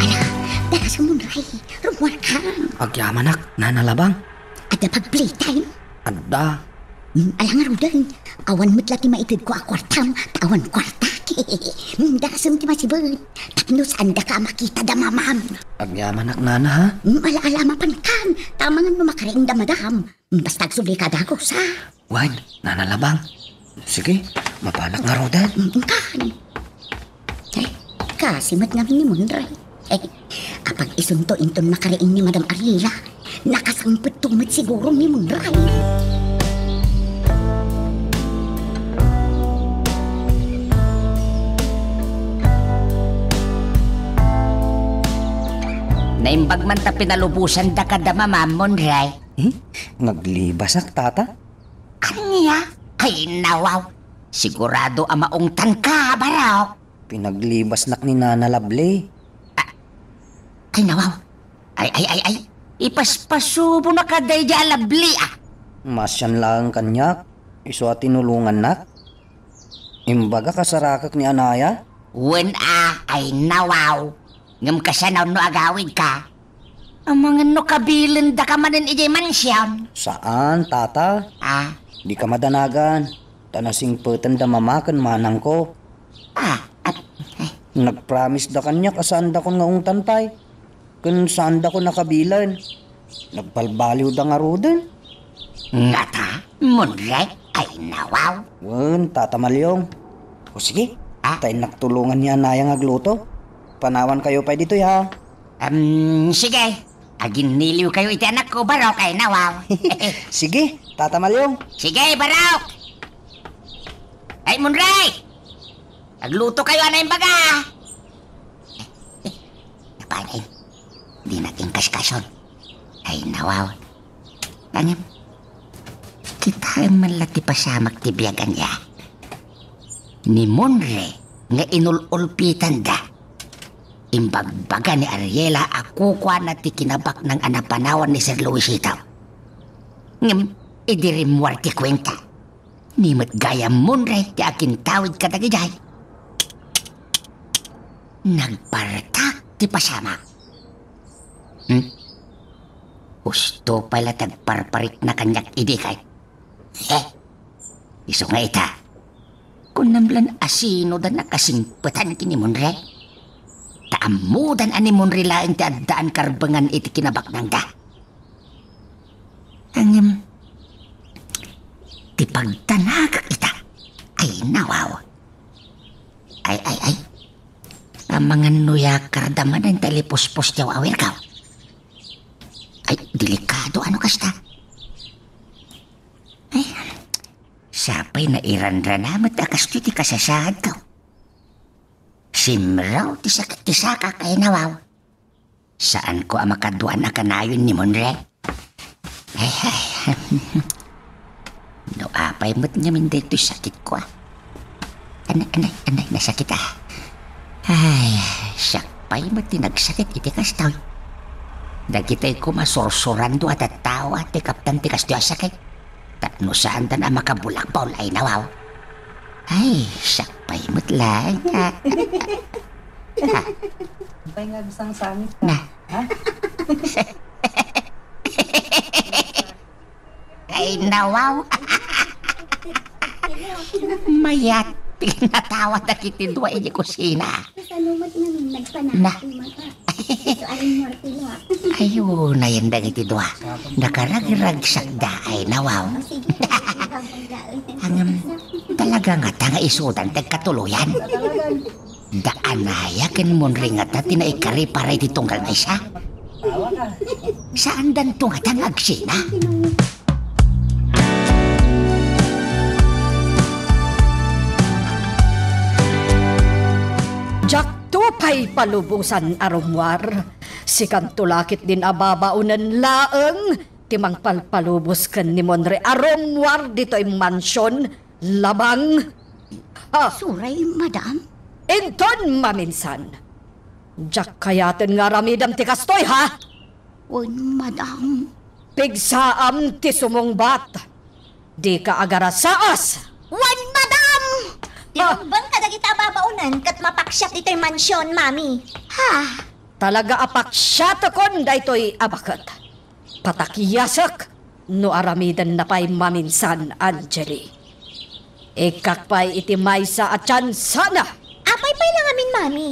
Ala, dakes, Monray. Rummuarka. Agyamanak, Nana Labang. Adda pag-playtime? Adda. Hmm, ala ngaruden. Awan met la ti maitedko a kuartam, ta awan kuartak. Hmm, dakesem ti masibet. Tapno saandaka a makita da mamam. Agyamanak, Nana, ha? Hmm, ala, ala, mapankan. Ta amangan no makariing da madam. Hmm, basta agsublika dagus, ha? Wen, Nana Labang. Sige, mapanak ngaruden. Mm, kan. Ay, kasi met ngamin ni Monray. Eh, apag-isunto inton makariing ni Madam Ariela, nakasangpetto met siguro ni Monray. Naimbag man ta pinalubosan da kada mamam, Monray. Hmm? Naglibasak, tata? Ania? Ay, nawaw. Sigurado a maungtanka, Barok. Pinaglibasnak ni Nana Lovely. Ah, ay, nawaw. Ay, ay, ay, ay. Ipaspasubo na ka daydi a Lovely, ah. Masian laeng kaniak. Isu a tinulongannak. Imbagak a sarakek ni Anaya. Wen a, ay, nawaw. Ngem kasano no agawidka? Amangan no kabilendaka manen idiay mansion. Saan, tata. Ah? Dika madanagan, ta nasingpeten da mama ken manangko. Ah, at, eh. Nagpromise da kaniak a saandakon nga ungtan pay. Ken saandakon a kabilen. Nagbalbaliw da ngaruden. Ngata, Monray, ay nawaw. Wen, Tata Maliong. O sige, ah? Ta innak tulongan ni Anaya nga agluto. Panawankayo pay ditoy, ha? Em, sige. Aginniliwkayo iti anakko, Barok, ay nawaw. Sige, Tata Maliong. Sige, Barok! Ay, Monray! Aglutokayo a naimbaga! Napanen, dinak inkaskason. Ay, nawaw. Ngem, kitaem man la ti pasamak ti biag ania. Ni Monre nga inul-ulpitanda. Imbagbaga ni Ariela a kukuana ti kinabaknang a napanawan ni Sir Luisito. Ngem, idi rimmuar ti kuenta, ni met gayam Monre ti agintawid kadagidiay. Nagpartak ti pasamak. Hmm? Husto pay la ti agparparikna kaniak idi kay. He? Isu nga ita. Kunam lan asino da nakasingpetan ken ni Monre? Ta ammodan a ni Monre laeng ti addaan karbengan iti kinabaknangda. Ngem, ti pagdanagek ita, ay nawaw. Ay, ay, ay. Amangan no yakar da manen ta ilipuspos ti aw-awirko. Ay, delikado a no kasta. Ay, sapay nairanrana met a kastoy ti kasasaadko. Simraw ti sakit ti sakak, ay nawaw. Saanko a makaduan a kanayon ni Monre. Ay, ay. No apay met ngamin daytoy sakitko, a. Anay, anay, anay, nasakit, a. Ay, siak pay met ti nagsakit iti kastoy. Dagitoy koma sursurando a tattao, a, ti kaptan ti kastoy a sakit. Tapno saandan a makabulakbol, ay nawaw. Ay, siak pay met laeng, a. Pay nga agsangsangit ka. Na. Ha? Ay, nawaw. Mayat Ti natawa dagiti dua iti kusina. Kasano met ngamin nagpanati, mata? Isu a rin Martino, ah. Ayo, nayan dagiti dua. Nakaragragsakda ay nawaw. O, sige. Angam, talaga nga ta nga isudan ti agkatuloyan. Da Anaya ken Monre nga ta ti naikari para iti tunggal maysa. Saandanto nga ta nga agsina. Diakto pay palubosan a rummuar. Sikanto la ketdin a babaonen laeng ti mangpalpalubos ken ni Monre a rummuar ditoy mansion, Labang. Ah. Suray, madam. Inton maminsan, diak kayaten nga aramidem ti kastoy, ha? Wen, madam. Pigsaam ti sumungbat. Dika agarasaas. Wen, madam! Ah. Tinumbeng kadagiti a babaonen ket mapaksiat ditoy mansion, mami. Ha? Talaga a paksiatekon daytoy a baket. Patakiasek no aramidenna pay maminsan, Angeli. Ikkak pay iti maysa a tiansana. Apay pay la ngamin, mami?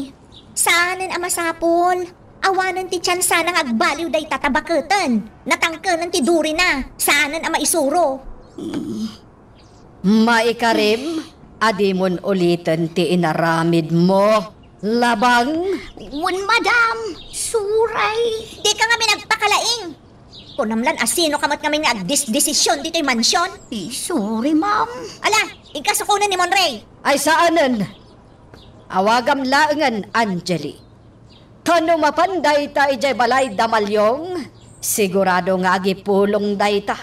Saanen a masapul. Awanen ti tiansana nga agbaliw dayta ta baketen. Natangkenen ti durina. Saanen a maisuro. Maikarim a dimon uliten ti inaramidmo, Labang? Wen, madam. Suray. Dika ngamin agpakalaing. Kunam lan a sinoka met ngamin nga agdesdesision ditoy mansion. Eh, sorry, ma'am. Ala, inka sukonen ni Monre. Ay, saanen. Awagam laengen, Angeli. Ta no mapan dayta idiay balay da Malyong, sigurado nga agipulong dayta.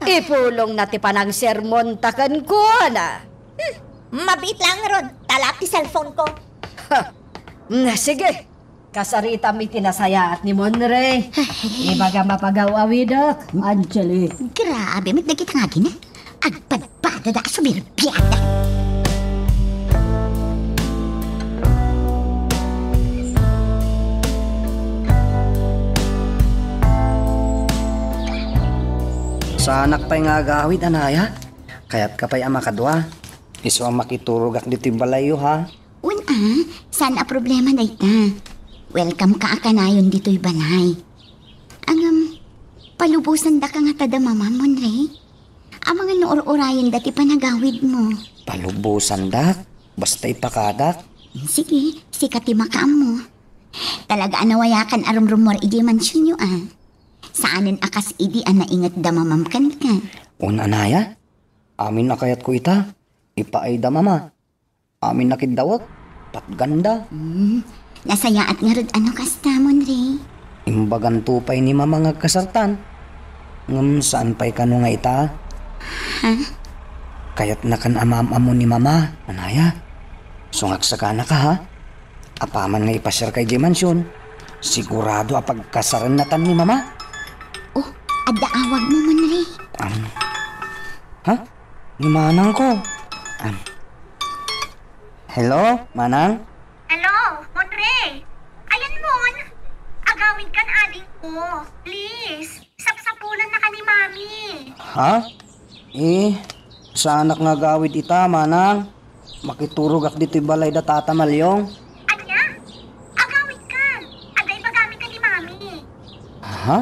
Ipulongna ti panangsermonta kenkuana. Hmm, mabiit laeng ngarud, ta ala ti cellphone ko. Ha. Mm, sige, kasaritam iti nasayaat ni Monre. Ay. Ibagam a pagaw-awidek, Angeli. Grabe met dagita nga agina. Agpadpadada a sumirbiada. Saanak pay nga agawid, Anaya. Kayatka pay a makadua. Isu a makiturogak ditoy balayyo, ha? Wen a, saan a problema dayta. Welcome ka a kanayon ditoy balay. Ngem, palubosandaka ngata da Mamam, Monre. Amangan no ur-urayenda ti panagawidmo. Palubosandak? Basta ipakadak? Sige, sika ti makaammo. Talaga a nawayakan a rumrummuar idiay mansionyo a. Saanen a kas idi a nainget da Mamam kenka. Wen, Anaya, amin a kayatko ita, ipaay da Mama. Amin a kiddawek, patganda. Hmm, nasayaat ngarud a no kasta, Monre. Imbaganto pay ni Mama nga agkasartan. Ngem saan pay kano nga ita? Ha? Kayatnakan a maam-ammo ni Mama, Anaya. Sungagsakanaka, ha? Apaman nga ipasiarka idiay mansion, sigurado a pagkasarennatan ni Mama. Oh, adda awagmo, Monre. Am. Ha? Ni manangko. Am. Hello, manang? Hello, Monre. Ayan, Mon. Agawidkan, adingko. Please, sapsapulannaka ni Mami. Ha? Eh, saanak nga agawid ita, manang. Makiturogak ditoy balay da Tata Malyong. Ania? Agawidkan. Adda ibagamin ken ni Mami. Ha?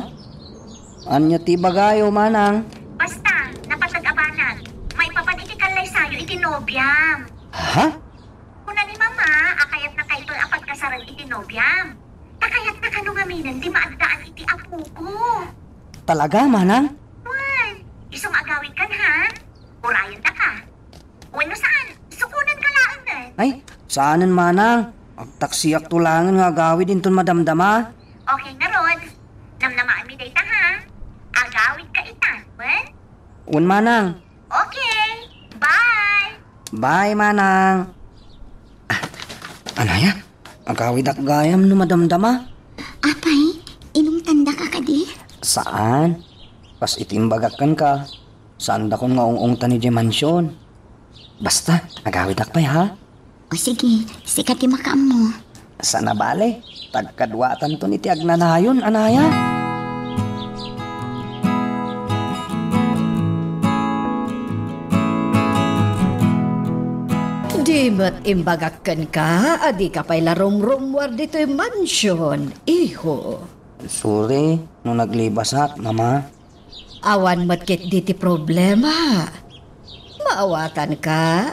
Ania ti ibagayo, manang? Basta, napateg a banag. Maipapan iti kallaysayo iti nobiam. Ha? Kuna ni Mama a kayatna kayton a pagkasaren iti nobiam. Ta kayatna kano ngaminen ti maaddaan iti apoko. Talaga, manang? Wen, isu nga agawidkan, ha? Urayendaka. Wenno saan? Sukonanka laengen. Ay, saanen, manang. Agtaksiakto laengen nga agawid inton madamdama. Okay ngarud. Namnamaanmi dayta, ha? Agawidka itan, wen? Wen, manang. Okay. Bye. Bye, manang. Ah, Anaya, agawidak gayam no madamdama. Apay, inungtandaka kadi? Saan. Kas iti imbagak kenka, saandakon nga ung-ungtan idiay mansion. Basta, agawidak pay, ha? O sige, sika ti makaammo. Saan a bale, tagkaduatanton iti agnanayon, Anaya. Met imbagak kenka a dika pay la rumrummuar ditoy mansion, iho. Sorry no naglibasak, Mama. Awan met ketdi ti problema. Maawatanka.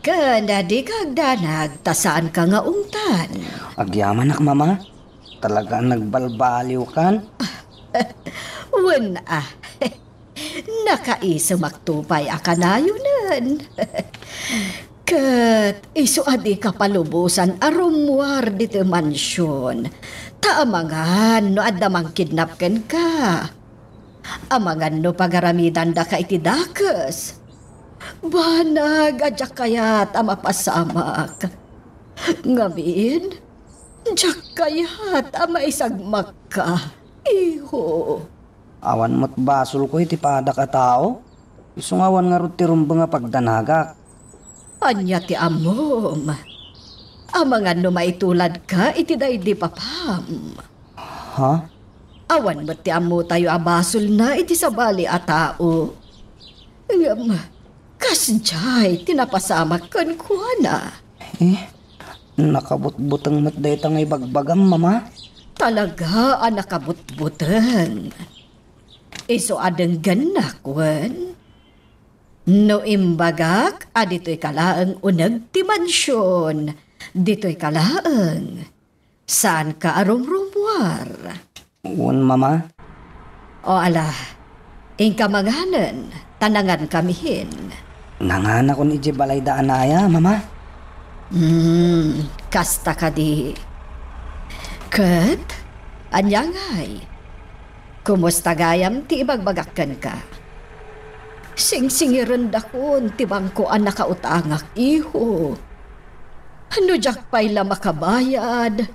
Ken dika agdanag ta saanka nga ungtan. Agyamanak, Mama. Talaga a nagbalbaliwkan. Wen a. Nakaisemakto pay a kanayonen. Ket isu a dika palubosan a rummuar ditoy mansion. Ta amangan no adda mangkidnap kenka. Amangan no pagaramidandaka iti dakes. Banag a diak kayat a mapasamak. Ngamin, diak kayat a maisagmakka, iho. Awan met basolko iti padak a tao. Isu nga awan ngarud ti rumbeng a pagdanagak. Ania ti ammom? Amangan no maituladka iti daydi papam. Ha? Awan met ti ammotayo a basolna iti sabali a tao. Ngem, kasdiay ti napasamak kenkuana. Eh, nakabutbuteng met dayta nga ibagbagam, Mama. Talaga a nakabutbuteng. Isu a denggennak wen? No imbagak a ditoyka laeng uneg ti mansion, ditoyka laeng. Saanka a rumrummuar. Wen, Mama. O ala, inka manganen, ta nangankami hin. Nanganakon idiay balay da Anaya, Mama. Hmm, kasta kadi. Ket, ania ngay? Kumusta gayam ti ibagbagak kenka? Singsingirendakon ti bangko a nakautangak, iho. No diak pay la makabayad,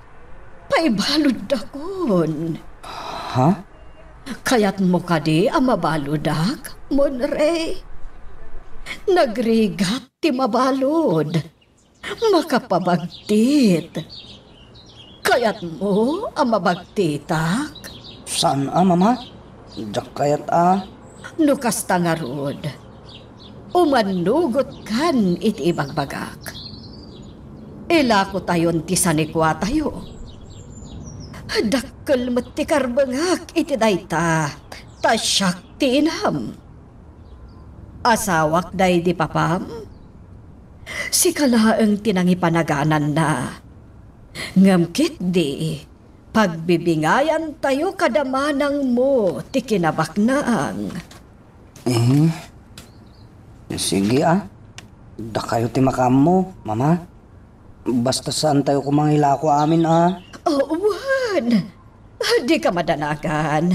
paibaluddakon. Ha? Kayatmo kadi a mabaludak, Monrey? Nagrigat ti mabalud. Makapabagtit. Kayatmo a mabagtitak? Saan a, Mama. Diak kayat a. No kasta ngarud, umannugotkan iti ibagbagak. Ilakotayon ti sanikuatayo. Dakkel met ti karbengak iti dayta, ta siak ti inam. Asawak daydi papam? Sika laeng ti nangipanagananna. Ngem ketdi, pagbibingayantayo kada manangmo ti kinabaknang. Eh, sige a. Dakayo ti makaammo, Mama. Basta saantayo koma nga ilako amin a. Oh, wen. Dika madanagan.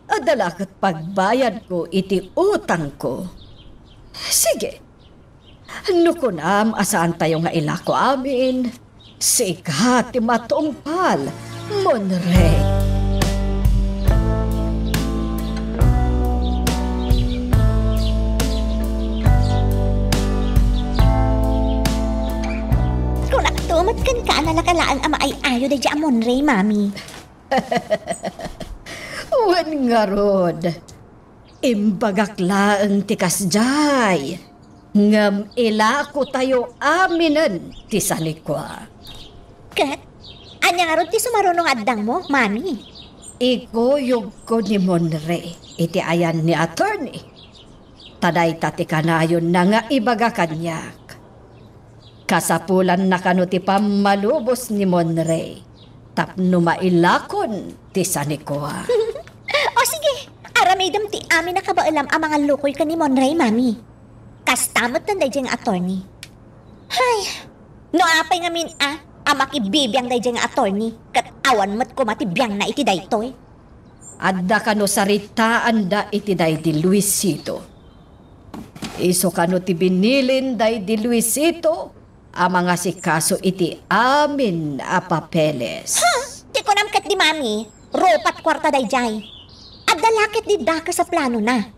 Adda la ket pagbayadko iti utangko. Sige. No kunam a saantayo nga ilako amin, sika ti matungpal, Monrey. Kunakto met kenka a nalaka laeng a maay-ayo daydiay a Monrey, Mami. Wen ngarud, imbagak laeng ti kasdiay, ngem ilakotayo aminen ti sanikua. Ket, ania ngarud ti sumaruno nga addangmo, Mami? Ikuyogko ni Monrey iti ayan ni attorney. Ta dayta ti kanayonna nga ibaga kaniak. Kasapulanna kano ti pammalubos ni Monrey tapno mailakon ti sanikua. O sige, aramidem ti amin a kabaelam a mangallukoy ken ni Monrey, Mami. Kasta met ken daydiay nga attorney. Hay, no apay ngamin a, a makibibiang daydiay nga attorney, ket awan met koma ti biangna iti daytoy. Adda kano saritaanda iti daydi Luisito. Isu kano ti binilin daydi Luisito a mangasikaso iti amin a papeles. Ha? Ti kunam ketdi, Mami, rupat kuarta daydiay. Adda la ketdi dakes a planona.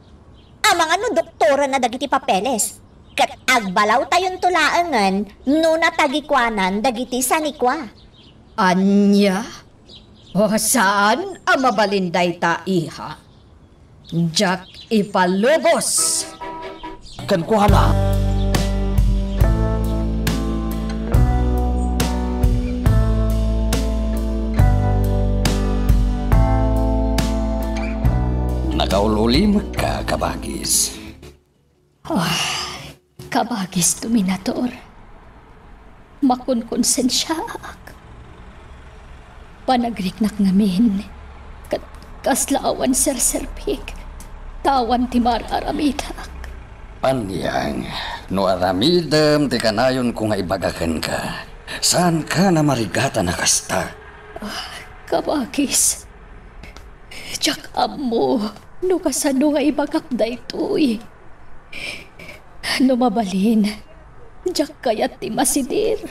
Amangan no doktorenna dagiti papeles. Ket agbalawtayonto laengen no natagikuanan dagiti sanikua. Ania? O, saan a mabalin dayta, iha. Diak ipalubos. Kenkuana. Ta ul-ulimekka, kabagis. Ah, kabagis, Dominator. Makonkonsensiaak. Panagriknak ngamin. Ket kasla awan serserbik. Ta awan ti mar-aramidak. Paniang, no aramidem ti kanayonko nga ibaga kenka, saanka a marigatan a kasta. Ah, kabagis. Diak ammo no kasano nga ibagak daytoy. No mabalin, diak kayat ti masidir.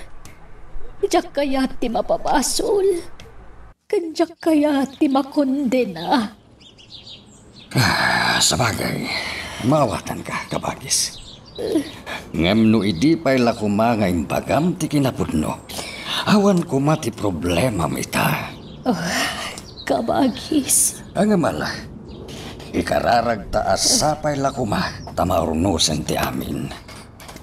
Diak kayat ti mapabasol. Ken diak kayat ti makondena. Ah, sabagay, maawatanka, kabagis. Ngem no idi pay la koma nga imbagam ti kinapudno, awan koma ti problemam ita. Ah, kabagis. Ngem ala, ikararagta a sapay la koma ta maurnosen ti amin.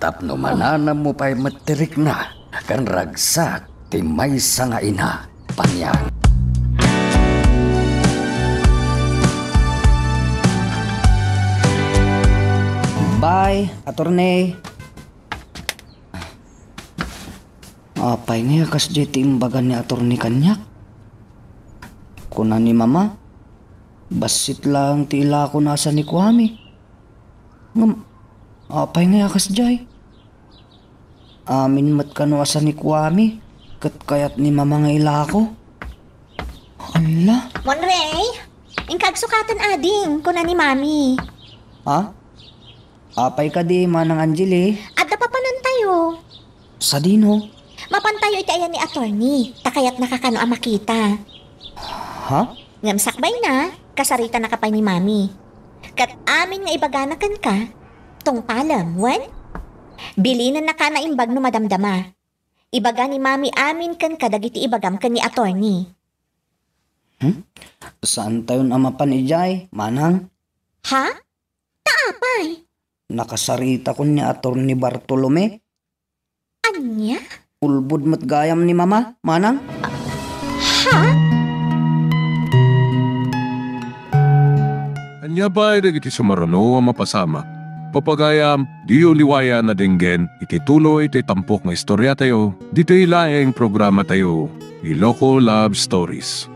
Tapno mananammo pay met ti rikna ken ragsak ti maysa nga ina, Paniang. Bye, attorney. Apay ngay a kasdiay ti imbaga ni attorney kaniak? Kuna ni Mama, bassit laeng ti ilakona a sanikuami. Ngem, apay ngay a kasdiay? Amin met kano a sanikuami, ket kayat ni Mama nga ilako. Ala? Monrey, inka agsukaten ading, kuna ni Mami. Ha? Apay kadi, Manang Angeli? Adda papanantayo. Sadino? Mapantayo iti ayan ni attorney, ta kayatnaka kano a makita. Ha? Ngem sakbayna, kasaritanaka pay ni Mami. Ket amin nga ibagana kenka, tungpalem, wen? Bilinennaka a naimbag no madamdama. Ibaga ni Mami amin kenka dagiti ibagam ken ni attorney. Hmm? Saantayon a mapan idiay, Manang? Ha? Ta apay? Nakasaritakon ni Attorney Bartolome. Ania? Ulbod met gayam ni Mama, Manang. Ha? Ania pay dagiti sumaruno a mapasamak? Papagayam, diyo liwayan a denggen iti tuloy ti tampok nga istoriatayo, ditoy laeng programatayo, Iloko Love Stories.